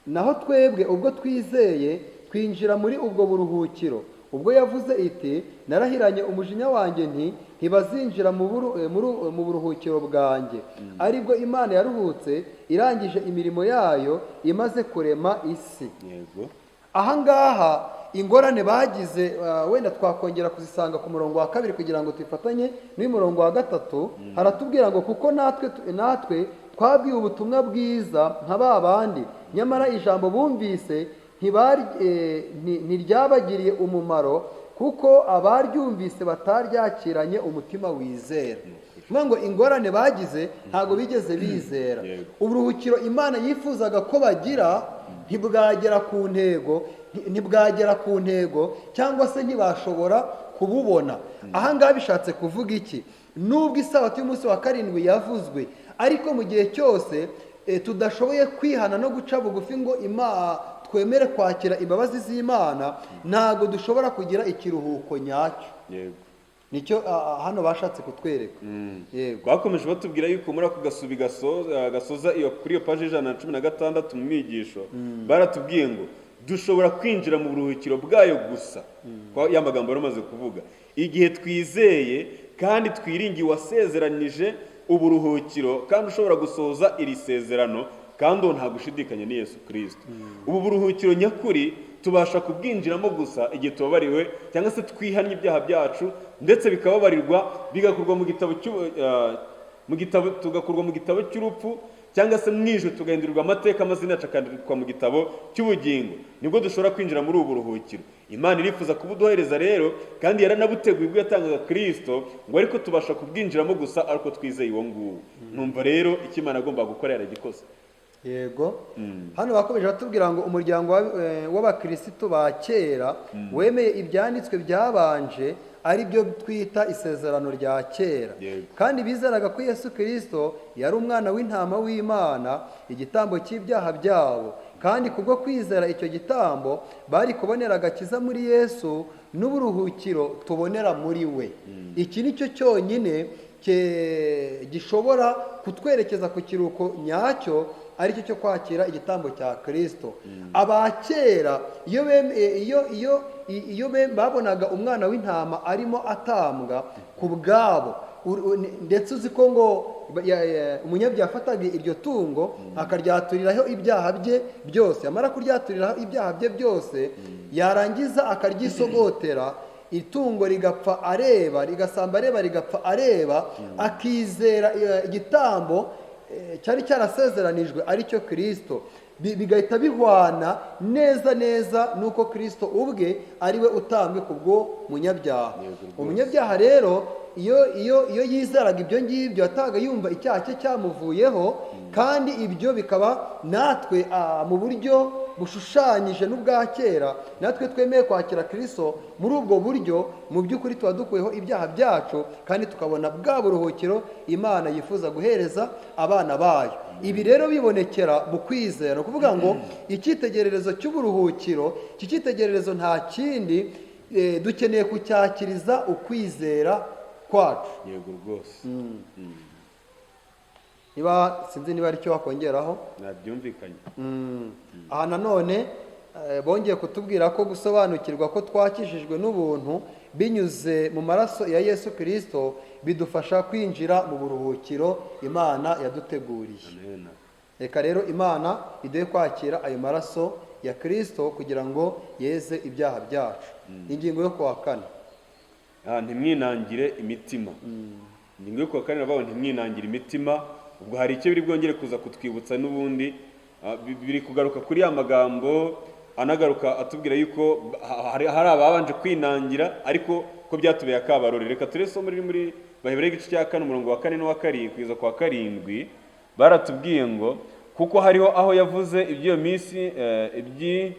naho twebwe ubwo twizeye twinjira muri ubwo buruhukiro, ubwo yavuze iti narahiranye umujinya wanjye nti ntibazinjira mu buruhukiro bwanjye, aribwo Imana yaruhutse irangije imirimo yayo imaze kurema isi. Ahangaha ingorane bagize, wenda twakongera kuzisanga ku murongo wa 2 kugira ngo tufatanye n'uyu murongo wa 3. Haratubwira ngo kuko natwe twabwiwe ubutumwa bwiza nka ba bandi, nyamara ijambo bumvise ntiryabagiriye umumaro, kuko abaryumvise bataryakiranye umutima wizera. Kuvuga ngo ingorane bagize, ntabwo bigeze bizera. Uburuhukiro Imana yifuzaga ko bagira ntibwagera ku ntego, ntibwagera ku ntego cyangwa se ntibashobora kububona. Aha ngaha bishatse kuvuga iki? Nubwo isabato y'umunsi wa karindwi yavuzwe, ariko mu gihe cyose tudashoboye kwihana no guca bugufi ngo twemere kwakira imbabazi z'Imana, ntabwo dushobora kugira ikiruhuko nyacyo. Nicyo hano bashatse kutwereka. Yego. Bakomeje batubwira yuko muri ako gasubi gasoza iyo kuri iyo paji 116 mu mwigisho, baratubwiye ngo dushobora kwinjira mu buruhukiro bwayo gusa, kwa ya magambo yari amaze kuvuga, igihe twizeye kandi twiringiye uwasezeranije uburuhukiro kandi ushobora gusohoza iri sezerano, kandi uwo nta gushidikanya ni Yesu Kirisito. Ubu buruhukiro nyakuri tubasha kubwinjiramo gusa igihe tubabariwe cyangwa se twihannye ibyaha byacu, ndetse bikababarirwa, bigakurwa mu gitabo mu gitabo, tugakurwa mu gitabo cy'urupfu cyangwa se mu ijuru, tugahindurirwa amateka, amazina yacu akandikwa mu gitabo cy'ubugingo. Nibwo dushobora kwinjira muri ubu buruhukiro. Imana irifuza kubuduhereza rero, kandi yaranabuteguye ubwo yatangaga Kirisito, ngo ariko tubasha kubwinjiramo gusa ariko twizeye uwo nguwo. Numva rero icyo Imana agomba gukora yaragikoze. Yego, hano bakomeje batubwira ngo umuryango w'abakirisitu ba kera wemeye ibyanditswe byabanje, ari byo twita Isezerano rya Kera, kandi bizeraga ko Yesu Kirisito yari umwana w'intama w'Imana, igitambo cy'ibyaha byabo, kandi kubwo kwizera icyo gitambo bari kubonera agakiza muri Yesu n'uburuhukiro tubonera muri we. Iki ni cyo cyonyine gishobora kutwerekeza ku kiruhuko nyacyo, aricyo cyo kwakira igitambo cya Kirisito. Aba kera iyo babonaga umwana w'intama arimo atambwa ku bwabo, ndetse uzi ko ngo umunyabyaha afataga iryo tungo akaryaturiraho ibyaha bye byose, yamara kuryaturiraho ibyaha bye byose, yarangiza akaryisogotera, itungo rigapfa areba, rigasamba areba, rigapfa areba, akizera igitambo cyari cyarasezeranijwe, aricyo Kirisito, bigahita bihwana neza neza nuko Kirisito ubwe ari we utambwe kubwo munyabyaha. Umunyabyaha rero iyo yizeraga ibyo ngibyo, yataga yumva icyaha cye cyamuvuyeho. Kandi ibyo bikaba natwe mu buryo bushushanyije n'ubwa kera, natwe twemeye kwakira Kirisito muri ubwo buryo, mu by'ukuri tuba dukuyeho ibyaha byacu kandi tukabona bwa buruhukiro Imana yifuza guhereza abana bayo. Ibi rero bibonekera mu kwizera. Ni ukuvuga ngo icyitegererezo cy'uburuhukiro, iki cyitegererezo nta kindi, dukeneye kucyakiriza ukwizera kwacu. Yego rwose. Niba sinzi niba ari cyo wakongeraho. Nabyumvikanye. Aha nanone bongeye kutubwira ko gusobanukirwa ko twakijijwe n'ubuntu binyuze mu maraso ya Yesu Kirisito bidufasha kwinjira mu buruhukiro Imana yaduteguriye. Amen. Reka rero Imana iduhe kwakira ayo maraso ya Kirisito kugira ngo yeze ibyaha byacu. Ingingo yo kuwa kane. Ntimwinangire imitima. Ingingo yo kuwa kane iravuga ngo ntimwinangire imitima. Ubwo hari icyo biri bwongere kuza kutwibutsa n'ubundi, biri kugaruka kuri ya magambo anagaruka atubwira yuko hari ababanje kwinangira, ariko ko byatubeye akabarore. Reka turebe isomo riri muri Baheburayo igice cya 4, umurongo wa 4 n'uwa 7 kugeza ku wa 7. Baratubwiye ngo kuko hariho aho yavuze iby'iyo minsi,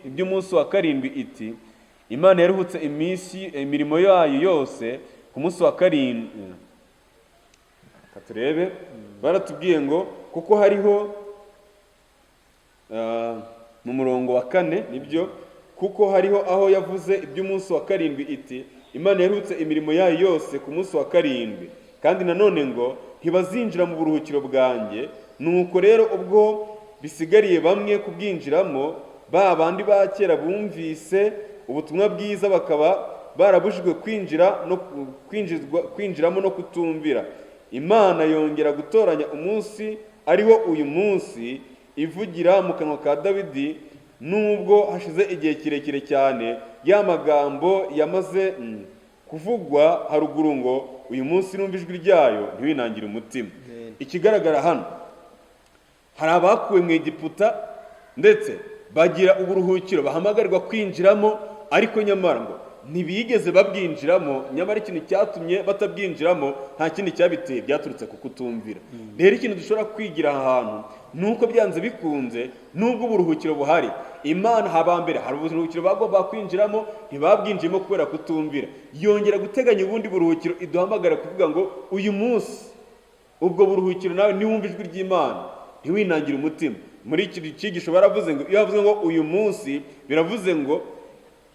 iby'umunsi wa karindwi iti: "Imana yaruhutse iminsi imirimo yayo yose ku munsi wa karindwi." Reka turebe, baratubwiye ngo kuko hariho mu murongo wa 4, nibyo, kuko hariho aho yavuze iby'umunsi wa karindwi iti: "Imana yaruhutse imirimo yayo yose ku munsi wa karindwi." Kandi nanone ngo: "Ntibazinjira mu buruhukiro bwanjye." Nuko rero ubwo bisigariye bamwe kubwinjiramo, ba bandi ba kera bumvise ubutumwa bwiza bakaba barabujijwe kwinjira no kwinjizwa kwinjiramo no kutumvira, Imana yongera gutoranya umunsi, ari wo uyu munsi, ivugira mu kanwa ka Dawidi, nubwo hashize igihe kirekire cyane ya magambo yamaze kuvugwa haruguru ngo: "Uyu munsi numva ijwi ryayo, ntiwinangire umutima." Amen. Ikigaragara hano, hari abakuwe mu Egiputa ndetse bagira uburuhukiro bahamagarirwa kwinjiramo, ariko nyamara ngo Ntibigeze babwinjiramo. Nyamara ikintu cyatumye batabwinjiramo nta kindi cyabiteye, byaturutse ku kutumvira. Rero ikintu dushobora kwigira aha hantu ni uko byanze bikunze, nubwo uburuhukiro buhari, Imana habambere hari uburuhukiro bagomba kwinjiramo, ntibabwinjiyemo kubera kutumvira. Yongera guteganya ubundi buruhukiro, iduhamagara kuvuga ngo uyu munsi ubwo buruhukiro, nawe niwumva ijwi ry'Imana ntiwinangire umutima. Muri iki cyigisho baravuze ngo iyo havuze ngo uyu munsi, biravuze ngo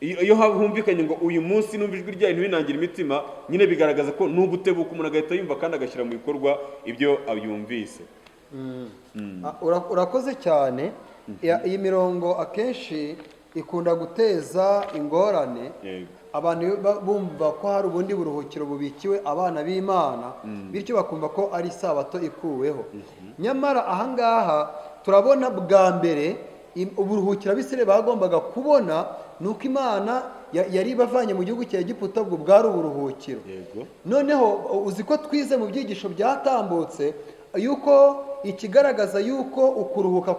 iyo humvikanye ngo uyu munsi numva ijwi ryayo ntiwinangire imitima, nyine bigaragaza ko nugutebuka umuntu agahita yumva kandi agashyira mu bikorwa ibyo abyumvise. Urakoze cyane. Iyi mirongo akenshi ikunda guteza ingorane. Abantu iyo bumva ko hari ubundi buruhukiro bubikiwe abana b'Imana, bityo bakumva ko ari isabato ikuweho. Nyamara ahangaha turabona bwa mbere uburuhukiro Abisirayeli bagombaga kubona ni uko Imana yari ibavanye mu gihugu cya Egiputa, ubwo bwari uburuhukiro. Noneho uzi ko twize mu byigisho byatambutse yuko ikigaragaza yuko ukuruhuka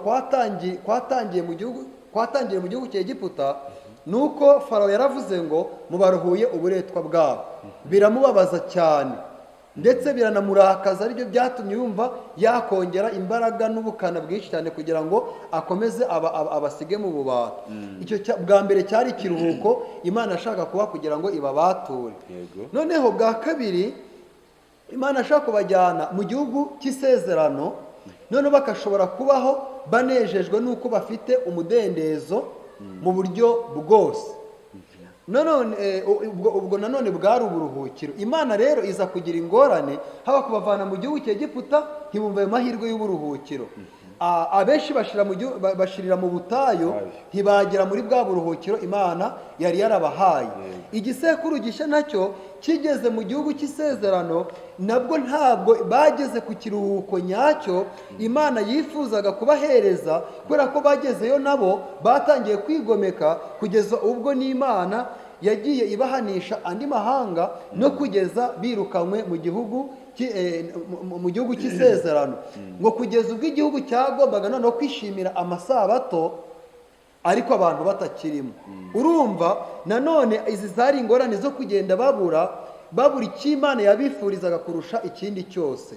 kwatangiye mu gihugu cya Egiputa ni uko Farawo yaravuze ngo mubaruhuye uburetwa bwabo, biramubabaza cyane ndetse biranamurakaza, aribyo byatumye yumva yakongera imbaraga n'ubukana bwinshi cyane kugira ngo akomeze abasige mu bubata. Icyo bwa mbere cyari ikiruhuko Imana ashaka kuba kugira ngo ibabature. Noneho bwa kabiri Imana ashaka kubajyana mu gihugu cy'isezerano, noneho bagashobora kubaho banejejwe n'uko bafite umudendezo mu buryo bwose. Nanone ubwo nanone bwari uburuhukiro. Imana rero iza kugira ingorane, haba kubavana mu gihugu cya Egiputa ntibumve ayo mahirwe y'uburuhukiro. Abenshi bashirira mu butayu, ntibagera muri bwa buruhukiro Imana yari yarabahaye. Igisekuru gishya nacyo kigeze mu gihugu cy'isezerano, nabwo ntabwo bageze ku kiruhuko nyacyo Imana yifuzaga kubahereza, kubera ko bagezeyo nabo batangiye kwigomeka, kugeza ubwo n'Imana yagiye ibahanisha andi mahanga no kugeza birukanywe mu gihugu cy'isezerano, ngo kugeza ubwo igihugu cyagombaga noneho kwishimira amasabato ariko abantu batakirimo. Urumva nanone izi zari ingorane zo kugenda babura icyo Imana yabifurizaga kurusha ikindi cyose.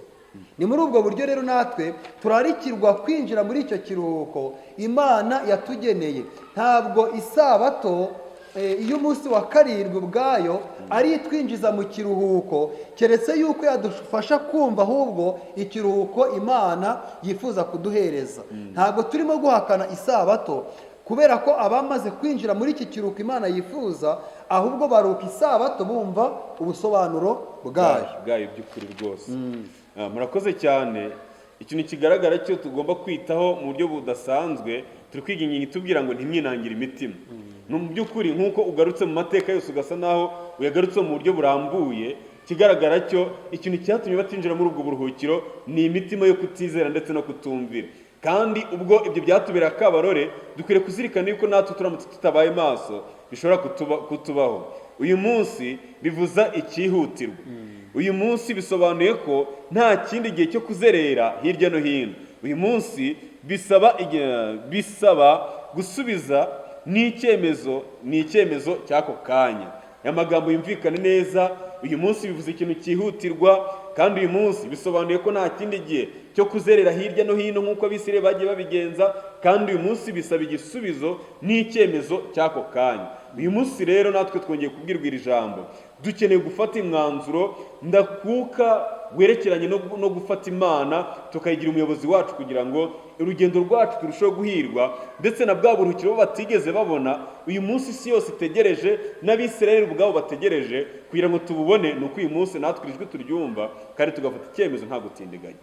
Ni muri ubwo buryo rero natwe turarikirwa kwinjira muri icyo kiruhuko Imana yatugeneye. Ntabwo isabato iyo umunsi wa karindwi ubwayo ari itwinjiza mu kiruhuko, keretse yuko yadufasha kumva ahubwo ikiruhuko Imana yifuza kuduhereza. Ntabwo turimo guhakana isabato, kubera ko abamaze kwinjira muri iki kiruhuko Imana yifuza, ahubwo baruka isabato bumva ubusobanuro bwayo. Bwayo by'ukuri rwose. Murakoze cyane. Ikintu kigaragara cyo tugomba kwitaho mu buryo budasanzwe, turi kwiga ingingo itubwira ngo ntimwinangire imitima. Ni mu by'ukuri nk'uko ugarutse mu mateka yose ugasa naho uyagarutse mu buryo burambuye, ikigaragara cyo ikintu cyatumye batinjira muri ubwo buruhukiro ni imitima yo kutizera ndetse no kutumvira. Kandi ubwo ibyo byatubera akabarore, dukwiriye kuzirikana yuko natwe turamutse tutabaye maso bishobora kutubaho. Uyu munsi bivuza icyihutirwa. Uyu munsi bisobanuye ko nta kindi gihe cyo kuzerera hirya no hino. Uyu munsi bisaba gusubiza n'icyemezo, ni icyemezo cy'ako kanya. Aya magambo yumvikane neza. Uyu munsi bivuze ikintu cyihutirwa, kandi uyu munsi bisobanuye ko nta kindi gihe cyo kuzerera hirya no hino nk'uko Abisirayeli bagiye babigenza, kandi uyu munsi bisaba igisubizo n'icyemezo cy'ako kanya. Uyu munsi rero natwe twongeye kubwirwa iri jambo, dukeneye gufata imwanzuro ndakuka werekeranye no gufata Imana tukayigira umuyobozi wacu, kugira ngo urugendo rwacu turusheho guhirwa, ndetse na bwa buruhukiro bo batigeze babona, uyu munsi isi yose itegereje n'Abisirayeli ubwabo bategereje kugira ngo tububone. Ni uko uyu munsi natwe ijwi turyumva kandi tugafata icyemezo nta gutindiganya.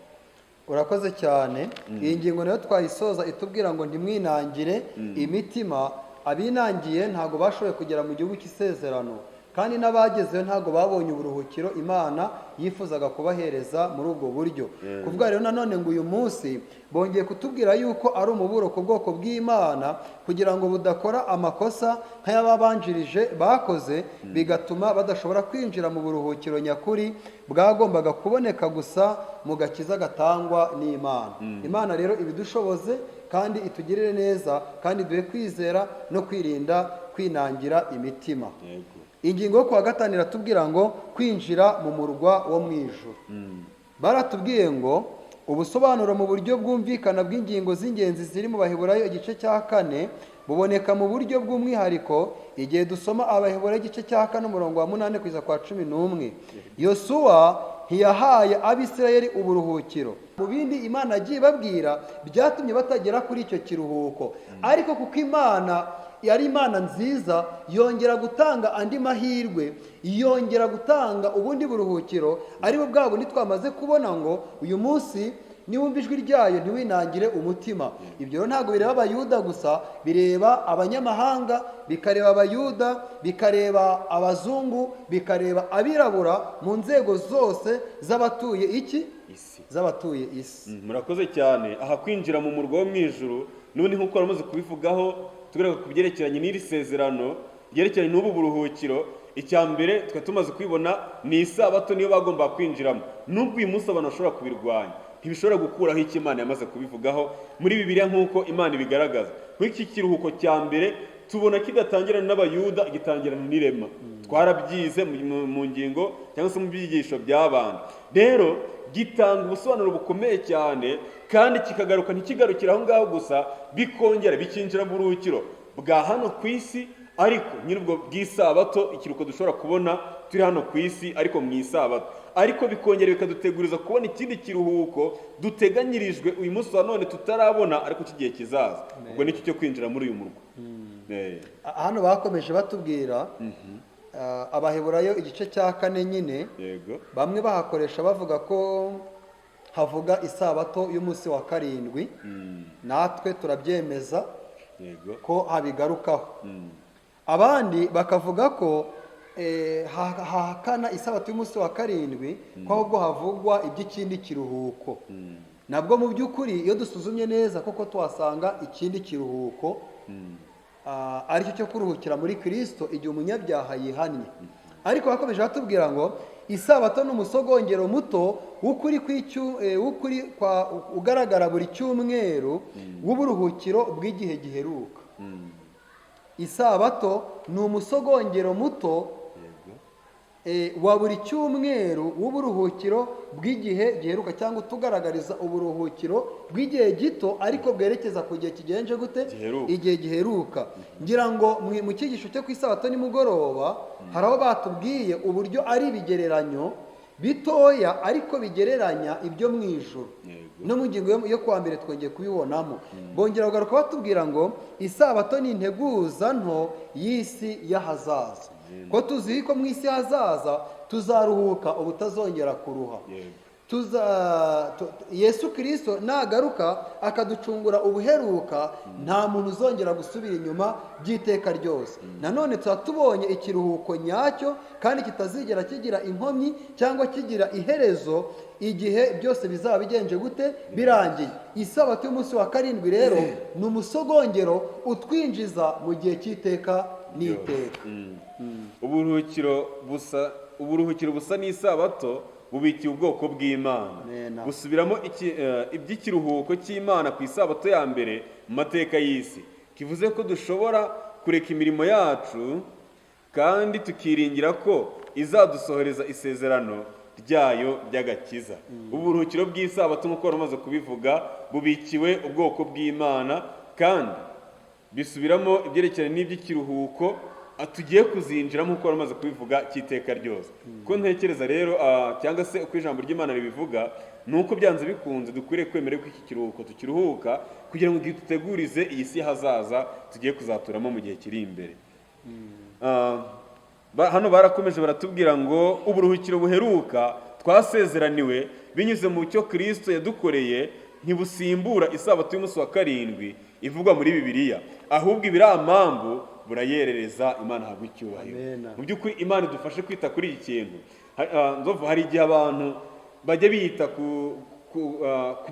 Urakoze cyane. Iyi ngingo nayo twayisoza itubwira ngo ntimwinangire imitima. Abinangiye ntabwo bashoboye kugera mu gihugu cy'isezerano, kandi n'abagezeyo ntabwo babonye uburuhukiro Imana yifuzaga kubahereza muri ubwo buryo. Kuvuga rero nanone ngo uyu munsi bongeye kutubwira yuko ari umuburo ku bwoko bw'Imana, kugira ngo budakora amakosa nk'ayababanjirije bakoze, bigatuma badashobora kwinjira mu buruhukiro nyakuri bwagombaga kuboneka gusa mu gakiza gatangwa n'Imana. Imana rero ibidushoboze kandi itugirire neza, kandi duhe kwizera no kwirinda kwinangira imitima. Ingingo yo kuwa gatanu iratubwira ngo kwinjira mu murwa wo mu ijuru. Baratubwiye ngo ubusobanuro mu buryo bwumvikana bw'ingingo z'ingenzi ziri mu Baheburayo igice cya 4 buboneka mu buryo bw'umwihariko igihe dusoma Abaheburayo igice cya 4 umurongo wa 8 kugeza kwa 11. Yosuwa ntiyahaye Abisirayeli uburuhukiro. Mu bindi Imana yagiye ibabwira byatumye batagera kuri icyo kiruhuko, ariko kuko Imana yari Imana nziza yongera gutanga andi mahirwe, yongera gutanga ubundi buruhukiro, ari bo bwa bundi twamaze kubona ngo uyu munsi niwumva ijwi ryayo ntiwinangire umutima. Ibyo rero ntabwo bireba Abayuda gusa, bireba abanyamahanga, bikareba Abayuda, bikareba abazungu, bikareba abirabura, mu nzego zose z'abatuye iki? Isi. Z'abatuye isi. Murakoze cyane. Aha kwinjira mu murwa wo mu ijuru, n'ubundi nk'uko waramaze kubivugaho, tugaruka ku byerekeranye n'iri sezerano ryerekeranye n'ubu buruhukiro. Icya mbere twari tumaze kubibona ni isabato, niyo bagombaga kwinjiramo. Nubwo uyu munsi abantu bashobora kubirwanya, ntibishobora gukuraho icyo Imana yamaze kubivugaho muri Bibiliya nk'uko Imana ibigaragaza. Nk'iki kiruhuko cya mbere tubona kidatangirana n'Abayuda, gitangirana n'irema. Twarabyize mu ngingo cyangwa se mu byigisho by'abana. Rero gitanga ubusobanuro bukomeye cyane, kandi kikagaruka, ntikigarukire aho ngaho gusa, bikongera bikinjira mu buruhukiro bwa hano ku isi, ariko nyir'ubwo bw'isabato, ikiruhuko dushobora kubona turi hano ku isi ariko mu isabato, ariko bikongera bikaduteguriza kubona ikindi kiruhuko duteganyirijwe uyu munsi wa none tutarabona, ariko cy'igihe kizaza. Ubwo nicyo cyo kwinjira muri uyu murwa. Hano bakomeje batubwira Abaheburayo igice cya 4 nyine. Bamwe bahakoresha bavuga ko havuga isabato y'umunsi wa 7. Natwe turabyemeza ko habigarukaho. Abandi bakavuga ko hahakana isabato y'umunsi wa 7, ko ahubwo havugwa iby'ikindi kiruhuko. Nabwo mu by'ukuri iyo dusuzumye neza koko tuhasanga ikindi kiruhuko, aricyo cyo kuruhukira muri Kristo igihe umunyabyaha yihannye. Ariko bakomeje batubwira ngo isabato ni umusogongero muto w'ukuri w'ukuri kwa ugaragara buri cyumweru w'uburuhukiro bw'igihe giheruka. Isabato ni umusogongero muto wa buri cyumweru w'uburuhukiro bw'igihe giheruka, cyangwa utugaragariza uburuhukiro bw'igihe gito ariko bwerekeza ku gihe kigenje gute? Giheruka. Igihe giheruka. Ngira ngo mu cyigisho cyo ku isabato nimugoroba hari aho batubwiye uburyo ari ibigereranyo bitoya ariko bigereranya ibyo mu ijuru. No mu ngingo yo kuwa mbere twongeye kubibonamo. Bongera kugaruka batubwira ngo isabato ni integuza nto y'isi y'ahazaza. Ko tuzi ko mu isi hazaza tuzaruhuka ubutazongera kuruha. Yesu Kristo nagaruka akaducungura ubuheruka, nta muntu uzongera gusubira inyuma by'iteka ryose. Nanone tuba tubonye ikiruhuko nyacyo kandi kitazigera kigira inkomyi cyangwa kigira iherezo igihe byose bizaba bigenje gute? Birangiye. Isabato y'umunsi wa 7 rero ni umusogongero utwinjiza mu gihe cy'iteka n'iteka. Uburuhukiro busa n'isabato bubikiye ubwoko bw'Imana. Busubiramo iby'ikiruhuko cy'Imana ku isabato ya mbere mu mateka y'isi. Kivuze ko dushobora kureka imirimo yacu kandi tukiringira ko izadusohoreza isezerano ryayo ry'agakiza. Uburuhukiro bw'isabato nk'uko wari umaze kubivuga bubikiwe ubwoko bw'Imana, kandi bisubiramo ibyerekeranye n'iby'ikiruhuko tugiye kuzinjiramo nk'uko wari umaze kubivuga cy'iteka ryose. Ko ntekereza rero, cyangwa se uko ijambo ry'Imana ribivuga, ni uko byanze bikunze dukwiriye kwemera ko iki kiruhuko tukiruhuka kugira ngo dutegurize iyi si hazaza tugiye kuzaturamo mu gihe kiri imbere. Hano barakomeje baratubwira ngo uburuhukiro buheruka twasezeraniwe binyuze mu cyo Kristo yadukoreye ntibusimbura isabato y'umunsi wa 7 ivugwa muri Bibiliya, ahubwo ibiramambu burayerereza. Imana ihabwe icyubahiro. Amen. Mu by'ukuri Imana idufashe kwita kuri iki kintu. Nzovu, hari igihe abantu bajya bita ku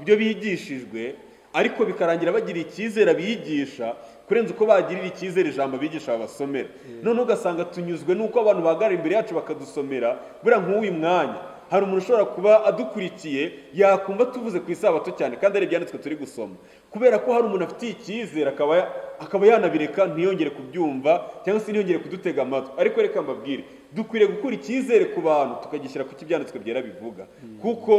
byo bigishijwe, ariko bikarangira bagira icyizere abigisha kurenza uko bagirira icyizere ijambo abigisha babasomera. None ugasanga tunyuzwe n'uko abantu bahagarara imbere yacu bakadusomera. Buriya nk'uyu mwanya Hari umuntu ushobora kuba adukurikiye yakumva tuvuze ku isabato cyane kandi ari ibyanditswe turi gusoma, kubera ko hari umuntu afitiye icyizere akaba yanabireka ntiyongere kubyumva cyangwa se ntiyongere kudutega amatwi. Ariko reka mbabwire, dukwiriye gukura icyizere ku bantu tukagishyira ku cyo ibyanditswe byera bivuga, kuko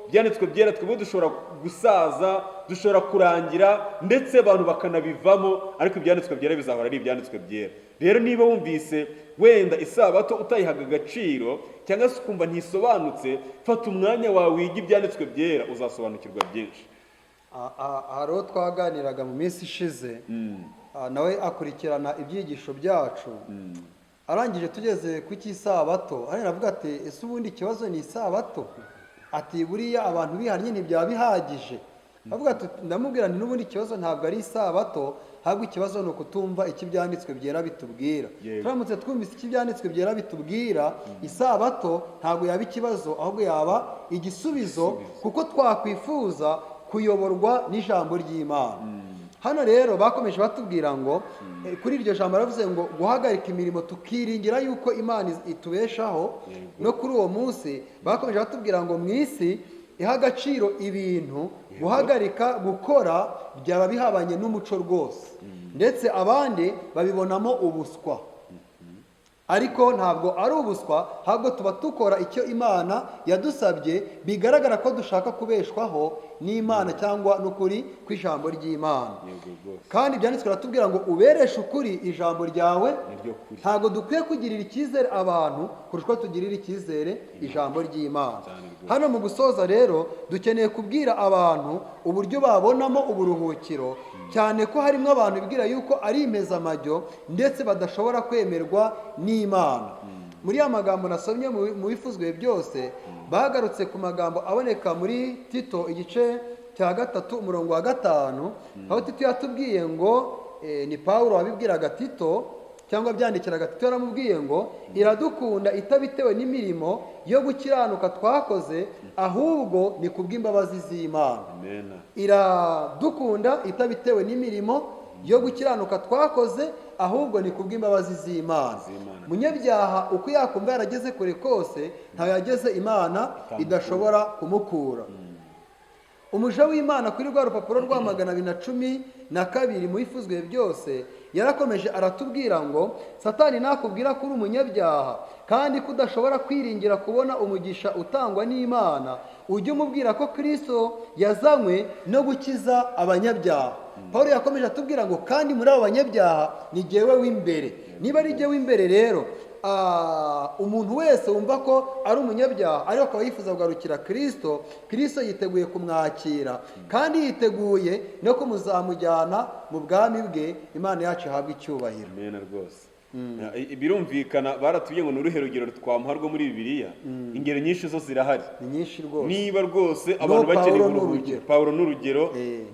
ibyanditswe byera twebwe dushobora gusaza, dushobora kurangira, ndetse abantu bakanabivamo, ariko ibyanditswe byera bizahora ari ibyanditswe byera. Rero niba wumvise wenda isabato utayihaga agaciro cyangwa se ukumva ntisobanutse, fata umwanya wawe wige ibyanditswe byera, uzasobanukirwa byinshi. Hari uwo twaganiraga mu minsi ishize, nawe akurikirana ibyigisho byacu. Arangije tugeze ku cy'isabato, aravuga ati: "Ese ubundi ikibazo ni isabato?" Ati: "Buriya abantu bihannye ntibyaba bihagije?" Avuga ati, ndamubwira nti: "N'ubundi ikibazo ntabwo ari isabato, ahubwo ikibazo ni ukutumva icyo ibyanditswe byera bitubwira." Turamutse twumvise icyo ibyanditswe byera bitubwira, isabato ntabwo yaba ikibazo, ahubwo yaba igisubizo, kuko twakwifuza kuyoborwa n'ijambo ry'Imana. Hano rero bakomeje batubwira ngo kuri iryo jambo baravuze ngo guhagarika imirimo tukiringira yuko Imana itubeshaho. No kuri uwo munsi bakomeje batubwira ngo mu isi iha agaciro ibintu, guhagarika gukora byaba bihabanye n'umuco rwose, ndetse abandi babibonamo ubuswa. Ariko ntabwo ari ubuswa, ahubwo tuba dukora icyo Imana yadusabye, bigaragara ko dushaka kubeshwaho n'Imana cyangwa n'ukuri kw'ijambo ry'Imana. Yego rwose. Kandi ibyanditswe biratubwira ngo ubereshe ukuri ijambo ryawe. Niryo kuri. Ntabwo dukwiye kugirira icyizere abantu kurusha uko tugirira icyizere ijambo ry'Imana. Cyane rwose. Hano mu gusoza rero, dukeneye kubwira abantu uburyo babonamo uburuhukiro, cyane ko harimo abantu bibwira yuko ari impezamajyo, ndetse badashobora kwemerwa n'Imana. Muri ya magambo nasomye mu bifuzwe byose, bagarutse ku magambo aboneka muri Tito igice cya 3 umurongo wa 5, aho Tito yatubwiye ngo ni Pawulo wabibwiraga Tito cyangwa byandikiraga Tito, yaramubwiye ngo iradukunda itabitewe n'imirimo yo gukiranuka twakoze, ahubwo ni kubw'imbabazi z'Imana. Amen. Iradukunda itabitewe n'imirimo yo gukiranuka twakoze, ahubwo ni kubw'imbabazi z'Imana. Z'Imana. Munyabyaha uko yakumva yarageze kure kose, ntawe yageze Imana idashobora kumukura. Umuja w'Imana kuri rwa rupapuro rwa 212 mu bifuzwe byose yarakomeje aratubwira ngo Satani nakubwira ko uri umunyabyaha kandi ko udashobora kwiringira kubona umugisha utangwa n'Imana, ujye umubwira ko Kristo yazanywe no gukiza abanyabyaha. Paul yakomeje atubwira ngo kandi muri abo banyabyaha ni jyewe w'imbere. Niba ari jyewe w'imbere rero, umuntu wese wumva ko ari umunyabyaha ariko akaba yifuza kugarukira Kristo, Kristo yiteguye kumwakira kandi yiteguye no kumuzamujyana mu bwami bwe. Imana yacu ihabwe icyubahiro. Amen rwose. Birumvikana baratubwiye ngo ni uruhe rugero twamuha rwo muri Bibiliya. Ingero nyinshi zo zirahari. Ni nyinshi rwose. Niba rwose abantu bakeneye Pawulo ni uburuhukiro, urugero. Pawulo ni urugero.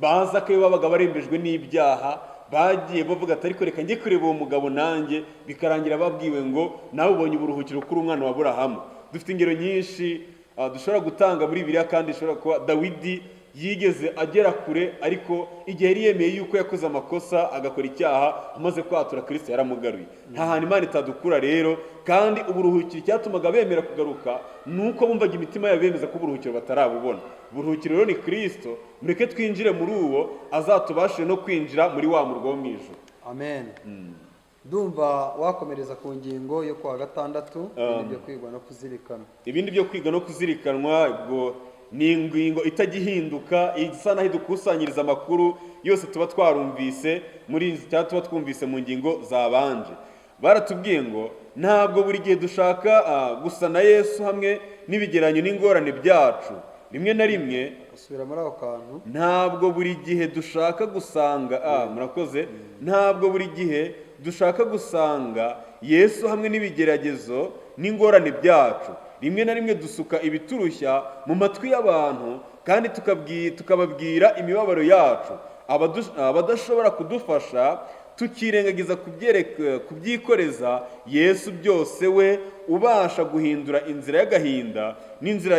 Baza ko iyo babaga barembejwe n'ibyaha, bagiye bavuga ati: "Ariko reka njye kureba uwo mugabo nanjye." Bikarangira babwiwe ngo nawe ubonye uburuhukiro kuri umwana wa Aburahamu. Dufite ingero nyinshi dushobora gutanga muri Bibiliya, kandi ishobora kuba Dawidi yigeze agera kure, ariko igihe yari yemeye yuko yakoze amakosa agakora icyaha, amaze kwatura, Kristo yaramugaruye. Nta hantu Imana itadukura rero. Kandi uburuhukiro, icyatumaga bemera kugaruka ni uko bumvaga imitima yabo bemeza ko uburuhukiro batarabubona. Uburuhukiro rero ni Kristo. Mureke twinjire muri uwo, azatubashe no kwinjira muri wa murwa wo mu ijuru. Amen. Ndumva wakomereza ku ngingo yo kuwa gatandatu, ibindi byo kwigwa no kuzirikana. Ibindi byo kwiga no kuzirikanwa, ubwo ni ingingo itajya ihinduka, isa naho idukusanyiriza amakuru yose tuba twarumvise muri izi cyangwa tuba twumvise mu ngingo zabanje. Baratubwiye ngo ntabwo buri gihe dushaka gusa na Yesu hamwe n'ibigeranyo n'ingorane byacu. Rimwe na rimwe Usubira muri ako kantu. Ntabwo buri gihe dushaka gusanga, murakoze, ntabwo buri gihe dushaka gusanga Yesu hamwe n'ibigeragezo n'ingorane byacu. Rimwe na rimwe dusuka ibiturushya mu matwi y'abantu kandi tukababwira imibabaro yacu, abadashobora kudufasha, tukirengagiza kubyikoreza Yesu byose, we ubasha guhindura inzira y'agahinda n'inzira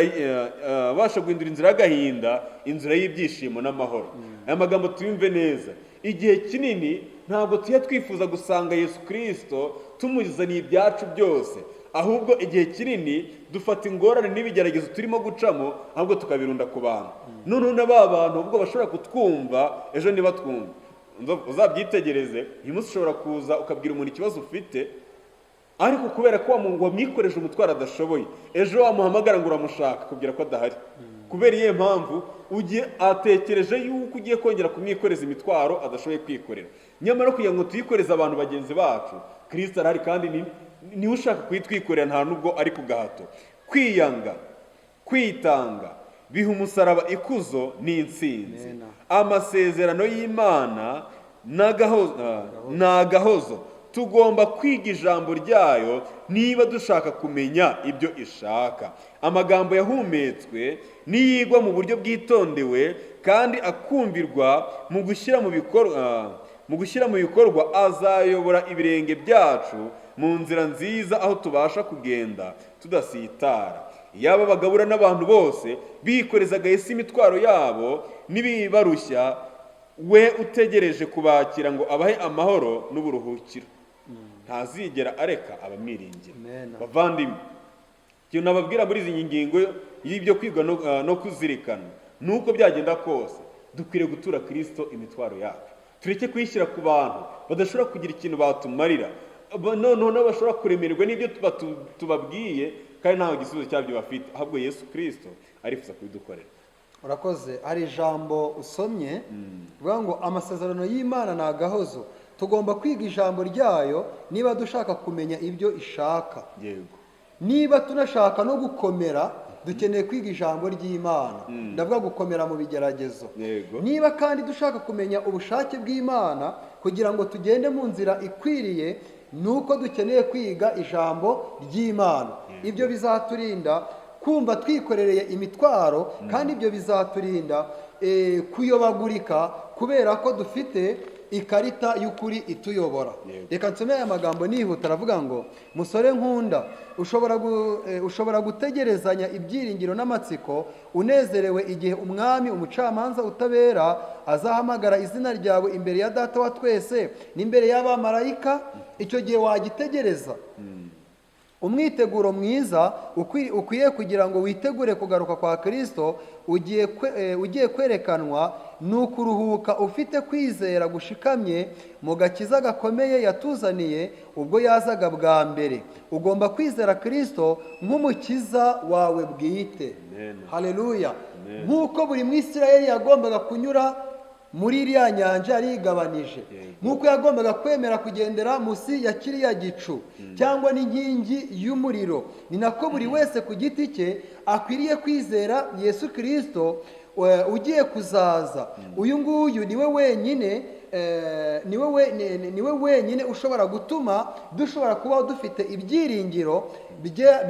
ubasha guhindura inzira y'agahinda inzira y'ibyishimo n'amahoro. Aya magambo tuyumve neza. Igihe kinini ntabwo tujya twifuza gusanga Yesu Kirisito tumuzaniye ibyacu byose. Ahubwo igihe kinini dufata ingorane n'ibigeragezo turimo gucamo, ahubwo tukabirunda ku bantu. Noneho na ba bantu ubwo bashobora kutwumva, ejo ntibatwumve. Uzabyitegereze, uyu munsi ushobora kuza ukabwira umuntu ikibazo ufite, ariko kubera ko wamwikoreje umutwaro adashoboye, ejo wamuhamagara ngo uramushaka, akubwira ko adahari. Kubera iyihe mpamvu? Ugiye atekereje yuko ugiye kongera kumwikoreza imitwaro adashoboye kwikorera. Nyamara kugira ngo tuyikoreze abantu bagenzi bacu, Kirisito arahari kandi niwe ushaka kuyitwikorera, nta nubwo ari ku gahato. Kwiyanga, kwitanga biha umusaraba ikuzo n'intsinzi. Amen. Amasezerano y'Imana ni agahozo. Tugomba kwiga ijambo ryayo niba dushaka kumenya ibyo ishaka. Amagambo yahumetswe niyigwa mu buryo bwitondewe kandi akumvirwa mu gushyira mu bikorwa, azayobora ibirenge byacu mu nzira nziza, aho tubasha kugenda tudasitara. Iyaba abagabura n'abantu bose bikorezaga Yesu imitwaro yabo n'ibibarushya, we utegereje kubakira ngo abahe amahoro n'uburuhukiro, ntazigera areka abamwiringira. Amen. Bavandimwe, ikintu nababwira muri izi ngingo y'ibyo kwiga no kuzirikana ni uko byagenda kose dukwiriye gutura Kirisito imitwaro yacu, tureke kuyishyira ku bantu badashobora kugira ikintu batumarira. Noneho nabo bashobora kuremererwa n'ibyo tubabwiye kandi nta gisubizo cyabyo bafite, ahubwo Yesu Kirisito arifuza kubidukorera. Urakoze. Hari ijambo usomye rivuga ngo amasezerano y'Imana ni agahozo, tugomba kwiga ijambo ryayo niba dushaka kumenya ibyo ishaka. Niba tunashaka no gukomera, dukeneye kwiga ijambo ry'Imana, ndavuga gukomera mu bigeragezo. Niba kandi dushaka kumenya ubushake bw'Imana kugira ngo tugende mu nzira ikwiriye, ni uko dukeneye kwiga ijambo ry'Imana. Ibyo bizaturinda kumva twikorereye imitwaro, kandi ibyo bizaturinda kuyobagurika kubera ko dufite ikarita y'ukuri ituyobora. Reka nsome aya magambo nihuta. Aravuga ngo: musore nkunda, ushobora gutegerezanya ibyiringiro n'amatsiko unezerewe igihe umwami umucamanza utabera azahamagara izina ryawe imbere ya Data wa twese n'imbere y'abamarayika. Icyo gihe wagitegereza. Umwiteguro mwiza ukwiye kugira ngo witegure kugaruka kwa Kristo ugiye kwerekanwa ni ukuruhuka ufite kwizera gushikamye mu gakiza gakomeye yatuzaniye ubwo yazaga bwa mbere. Ugomba kwizera Kristo nk'umukiza wawe bwite. Amen. Haleluya. Amen. Nk'uko buri Mwisirayeli yagombaga kunyura muri iriya nyanja yarigabanije, nk'uko yagombaga kwemera kugendera munsi ya kiriya gicu cyangwa n'inkingi y'umuriro, ni nako buri wese ku giti cye akwiriye kwizera Yesu Kristo ugiye kuzaza. Uyu nguyu niwe wenyine, niwe wenyine ushobora gutuma dushobora kubaho dufite ibyiringiro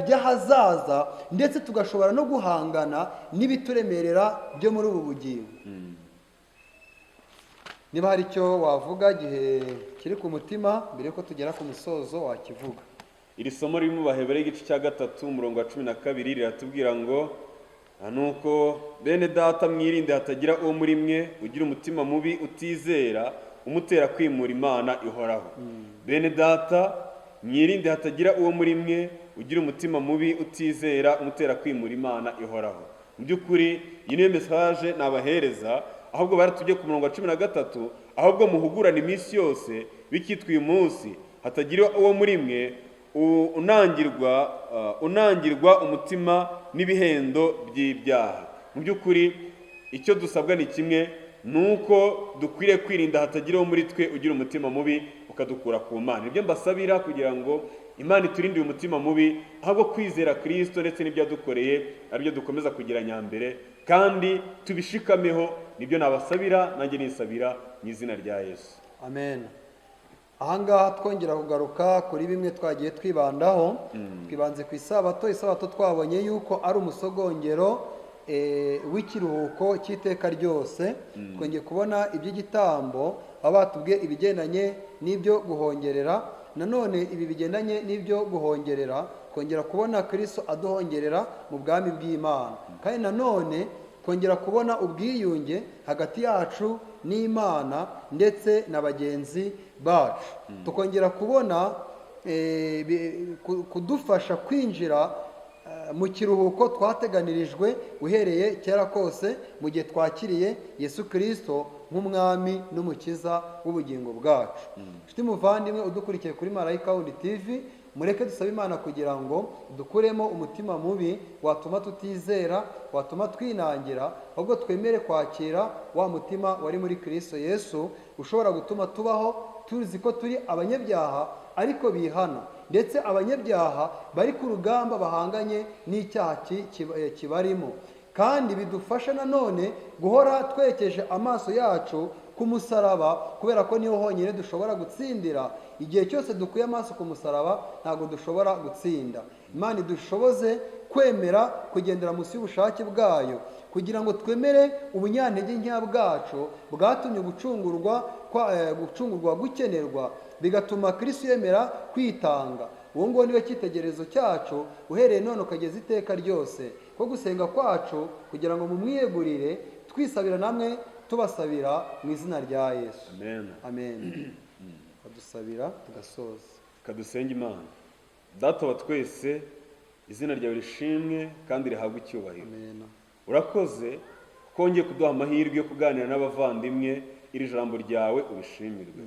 by'ahazaza, ndetse tugashobora no guhangana n'ibituremerera byo muri ubu bugingo. Niba hari icyo wavuga gihe kiri ku mutima mbere yuko tugera ku musozo, wakivuga. Iri somo riri mu Baheburayo igice cya 3 umurongo wa 12 riratubwira ngo: nuko bene data mwirinde hatagira uwo muri mwe ugira umutima mubi utizera umutera kwimura Imana ihoraho. Bene data mwirinde hatagira uwo muri mwe ugira umutima mubi utizera umutera kwimura Imana ihoraho. Mu by'ukuri iyi niyo message nabahereza, ahubwo baratujye ku murongo wa 13, ahubwo muhugurane iminsi yose bikitwa uyu munsi, hatagira uwo muri mwe unangirwa umutima n'ibihendo by'ibyaha. Mu by'ukuri icyo dusabwa ni kimwe, nuko dukwiriye kwirinda hatagira uwo muri twe ugira umutima mubi ukadukura ku Mana. Ibyo mbasabira kugira ngo Imana iturinde uyu mutima mubi, ahubwo kwizera Kristo ndetse n'ibyo yadukoreye aribyo dukomeza kugira nyambere kandi tubishikameho. Nibyo nabasabira nanjye nisabira mu izina rya Yesu. Amen. Ahangaha twongera kugaruka kuri bimwe twagiye twibandaho. Twibanze ku isabato. Isabato twabonye yuko ari umusogongero w'ikiruhuko cy'iteka ryose. Twongeye kubona iby'igitambo, aho batubwiye ibigendanye n'ibyo guhongerera. Nanone ibi bigendanye n'ibyo guhongerera, twongera kubona Kristo aduhongerera mu bwami bw'Imana. Kandi nanone twongera kubona ubwiyunge hagati yacu n'Imana ndetse na bagenzi bacu. Tukongera kubona kudufasha kwinjira mu kiruhuko twateganirijwe uhereye kera kose mu gihe twakiriye Yesu Kirisito nk'umwami n'umukiza w'ubugingo bwacu. Nshuti muvandimwe udukurikiye kuri Marayika Wundi TV, mureke dusabe Imana kugira ngo dukuremo umutima mubi watuma tutizera, watuma twinangira, ahubwo twemere kwakira wa mutima wari muri Kristo Yesu, ushobora gutuma tubaho tuzi ko turi abanyabyaha ariko bihana, ndetse abanyabyaha bari ku rugamba bahanganye n'icyaha kibarimo. Kandi bidufasha nanone guhora twerekeje amaso yacu ku musaraba, kubera ko niho honyine dushobora gutsindira. Igihe cyose dukuye amaso ku musaraba ntabwo dushobora gutsinda. Imana idushoboze kwemera kugendera munsi y'ubushake bwayo, kugira ngo twemere ubunyantege nkeya bwacu bwatumye gucungurwa gukenerwa, bigatuma Kristo yemera kwitanga. Uwo nguwo niwe cyitegererezo cyacu uhereye none ukageza iteka ryose, ko gusenga kwacu kugira ngo mumwiyegurire, twisabira namwe tubasabira mu izina rya Yesu. Amen. Amen. Badusabira tugasoza. Kadusenge Imana. Data wa twese, izina ryawe rishimwe kandi rihabwe icyubahiro. Amen. Urakoze kuko wongeye kuduha amahirwe yo kuganira n'abavandimwe iri jambo ryawe, ubishimirwe.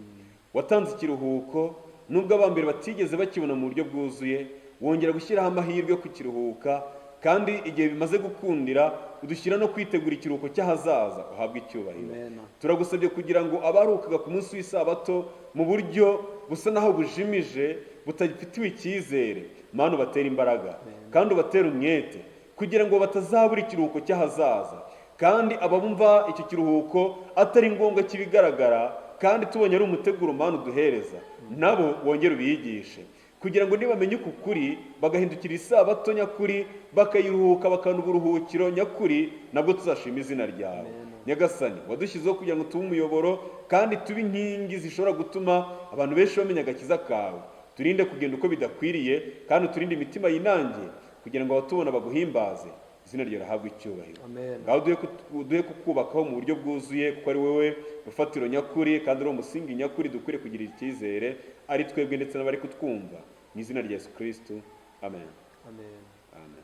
Watanze ikiruhuko nubwo abambere batigeze bakibona mu buryo bwuzuye, wongera gushyiraho amahirwe yo kukiruhuka, kandi igihe bimaze gukundira udushyira no kwitegura ikiruhuko cy'ahazaza, uhabwe icyubahiro. Amen. Turagusabye kugira ngo abaruhukaga ku munsi w'isabato mu buryo busa naho bujimije, butafitiwe icyizere, Mana ubatere imbaraga kandi ubatere umwete kugira ngo batazabura ikiruhuko cy'ahazaza. Kandi ababumva icyo kiruhuko atari ngombwa kibigaragara, kandi tubonye ari umuteguro Mana uduhereza, nabo wongere ubiyigishe kugira ngo nibamenye uku kuri bagahindukira isabato nyakuri, bakayiruhuka bakabona uburuhukiro nyakuri, nabwo tuzashima izina ryawe. Nyagasani, wadushyizeho kugira ngo tube umuyoboro kandi tube inkingi zishobora gutuma abantu benshi bamenya agakiza kawe. Turinde kugenda uko bidakwiriye, kandi uturinde imitima yinangiye kugira ngo abatubona baguhimbaze, izina ryawe rihabwe icyubahiro. Amen. Ngaho uduhe kukubakaho mu buryo bwuzuye, kuko ari wowe rufatiro nyakuri kandi uri umusingi nyakuri dukwiriye kugirira icyizere, ari twebwe ndetse n'abari kutwumva. Mu izina rya Yesu Kristo, amen. Amen. Amen.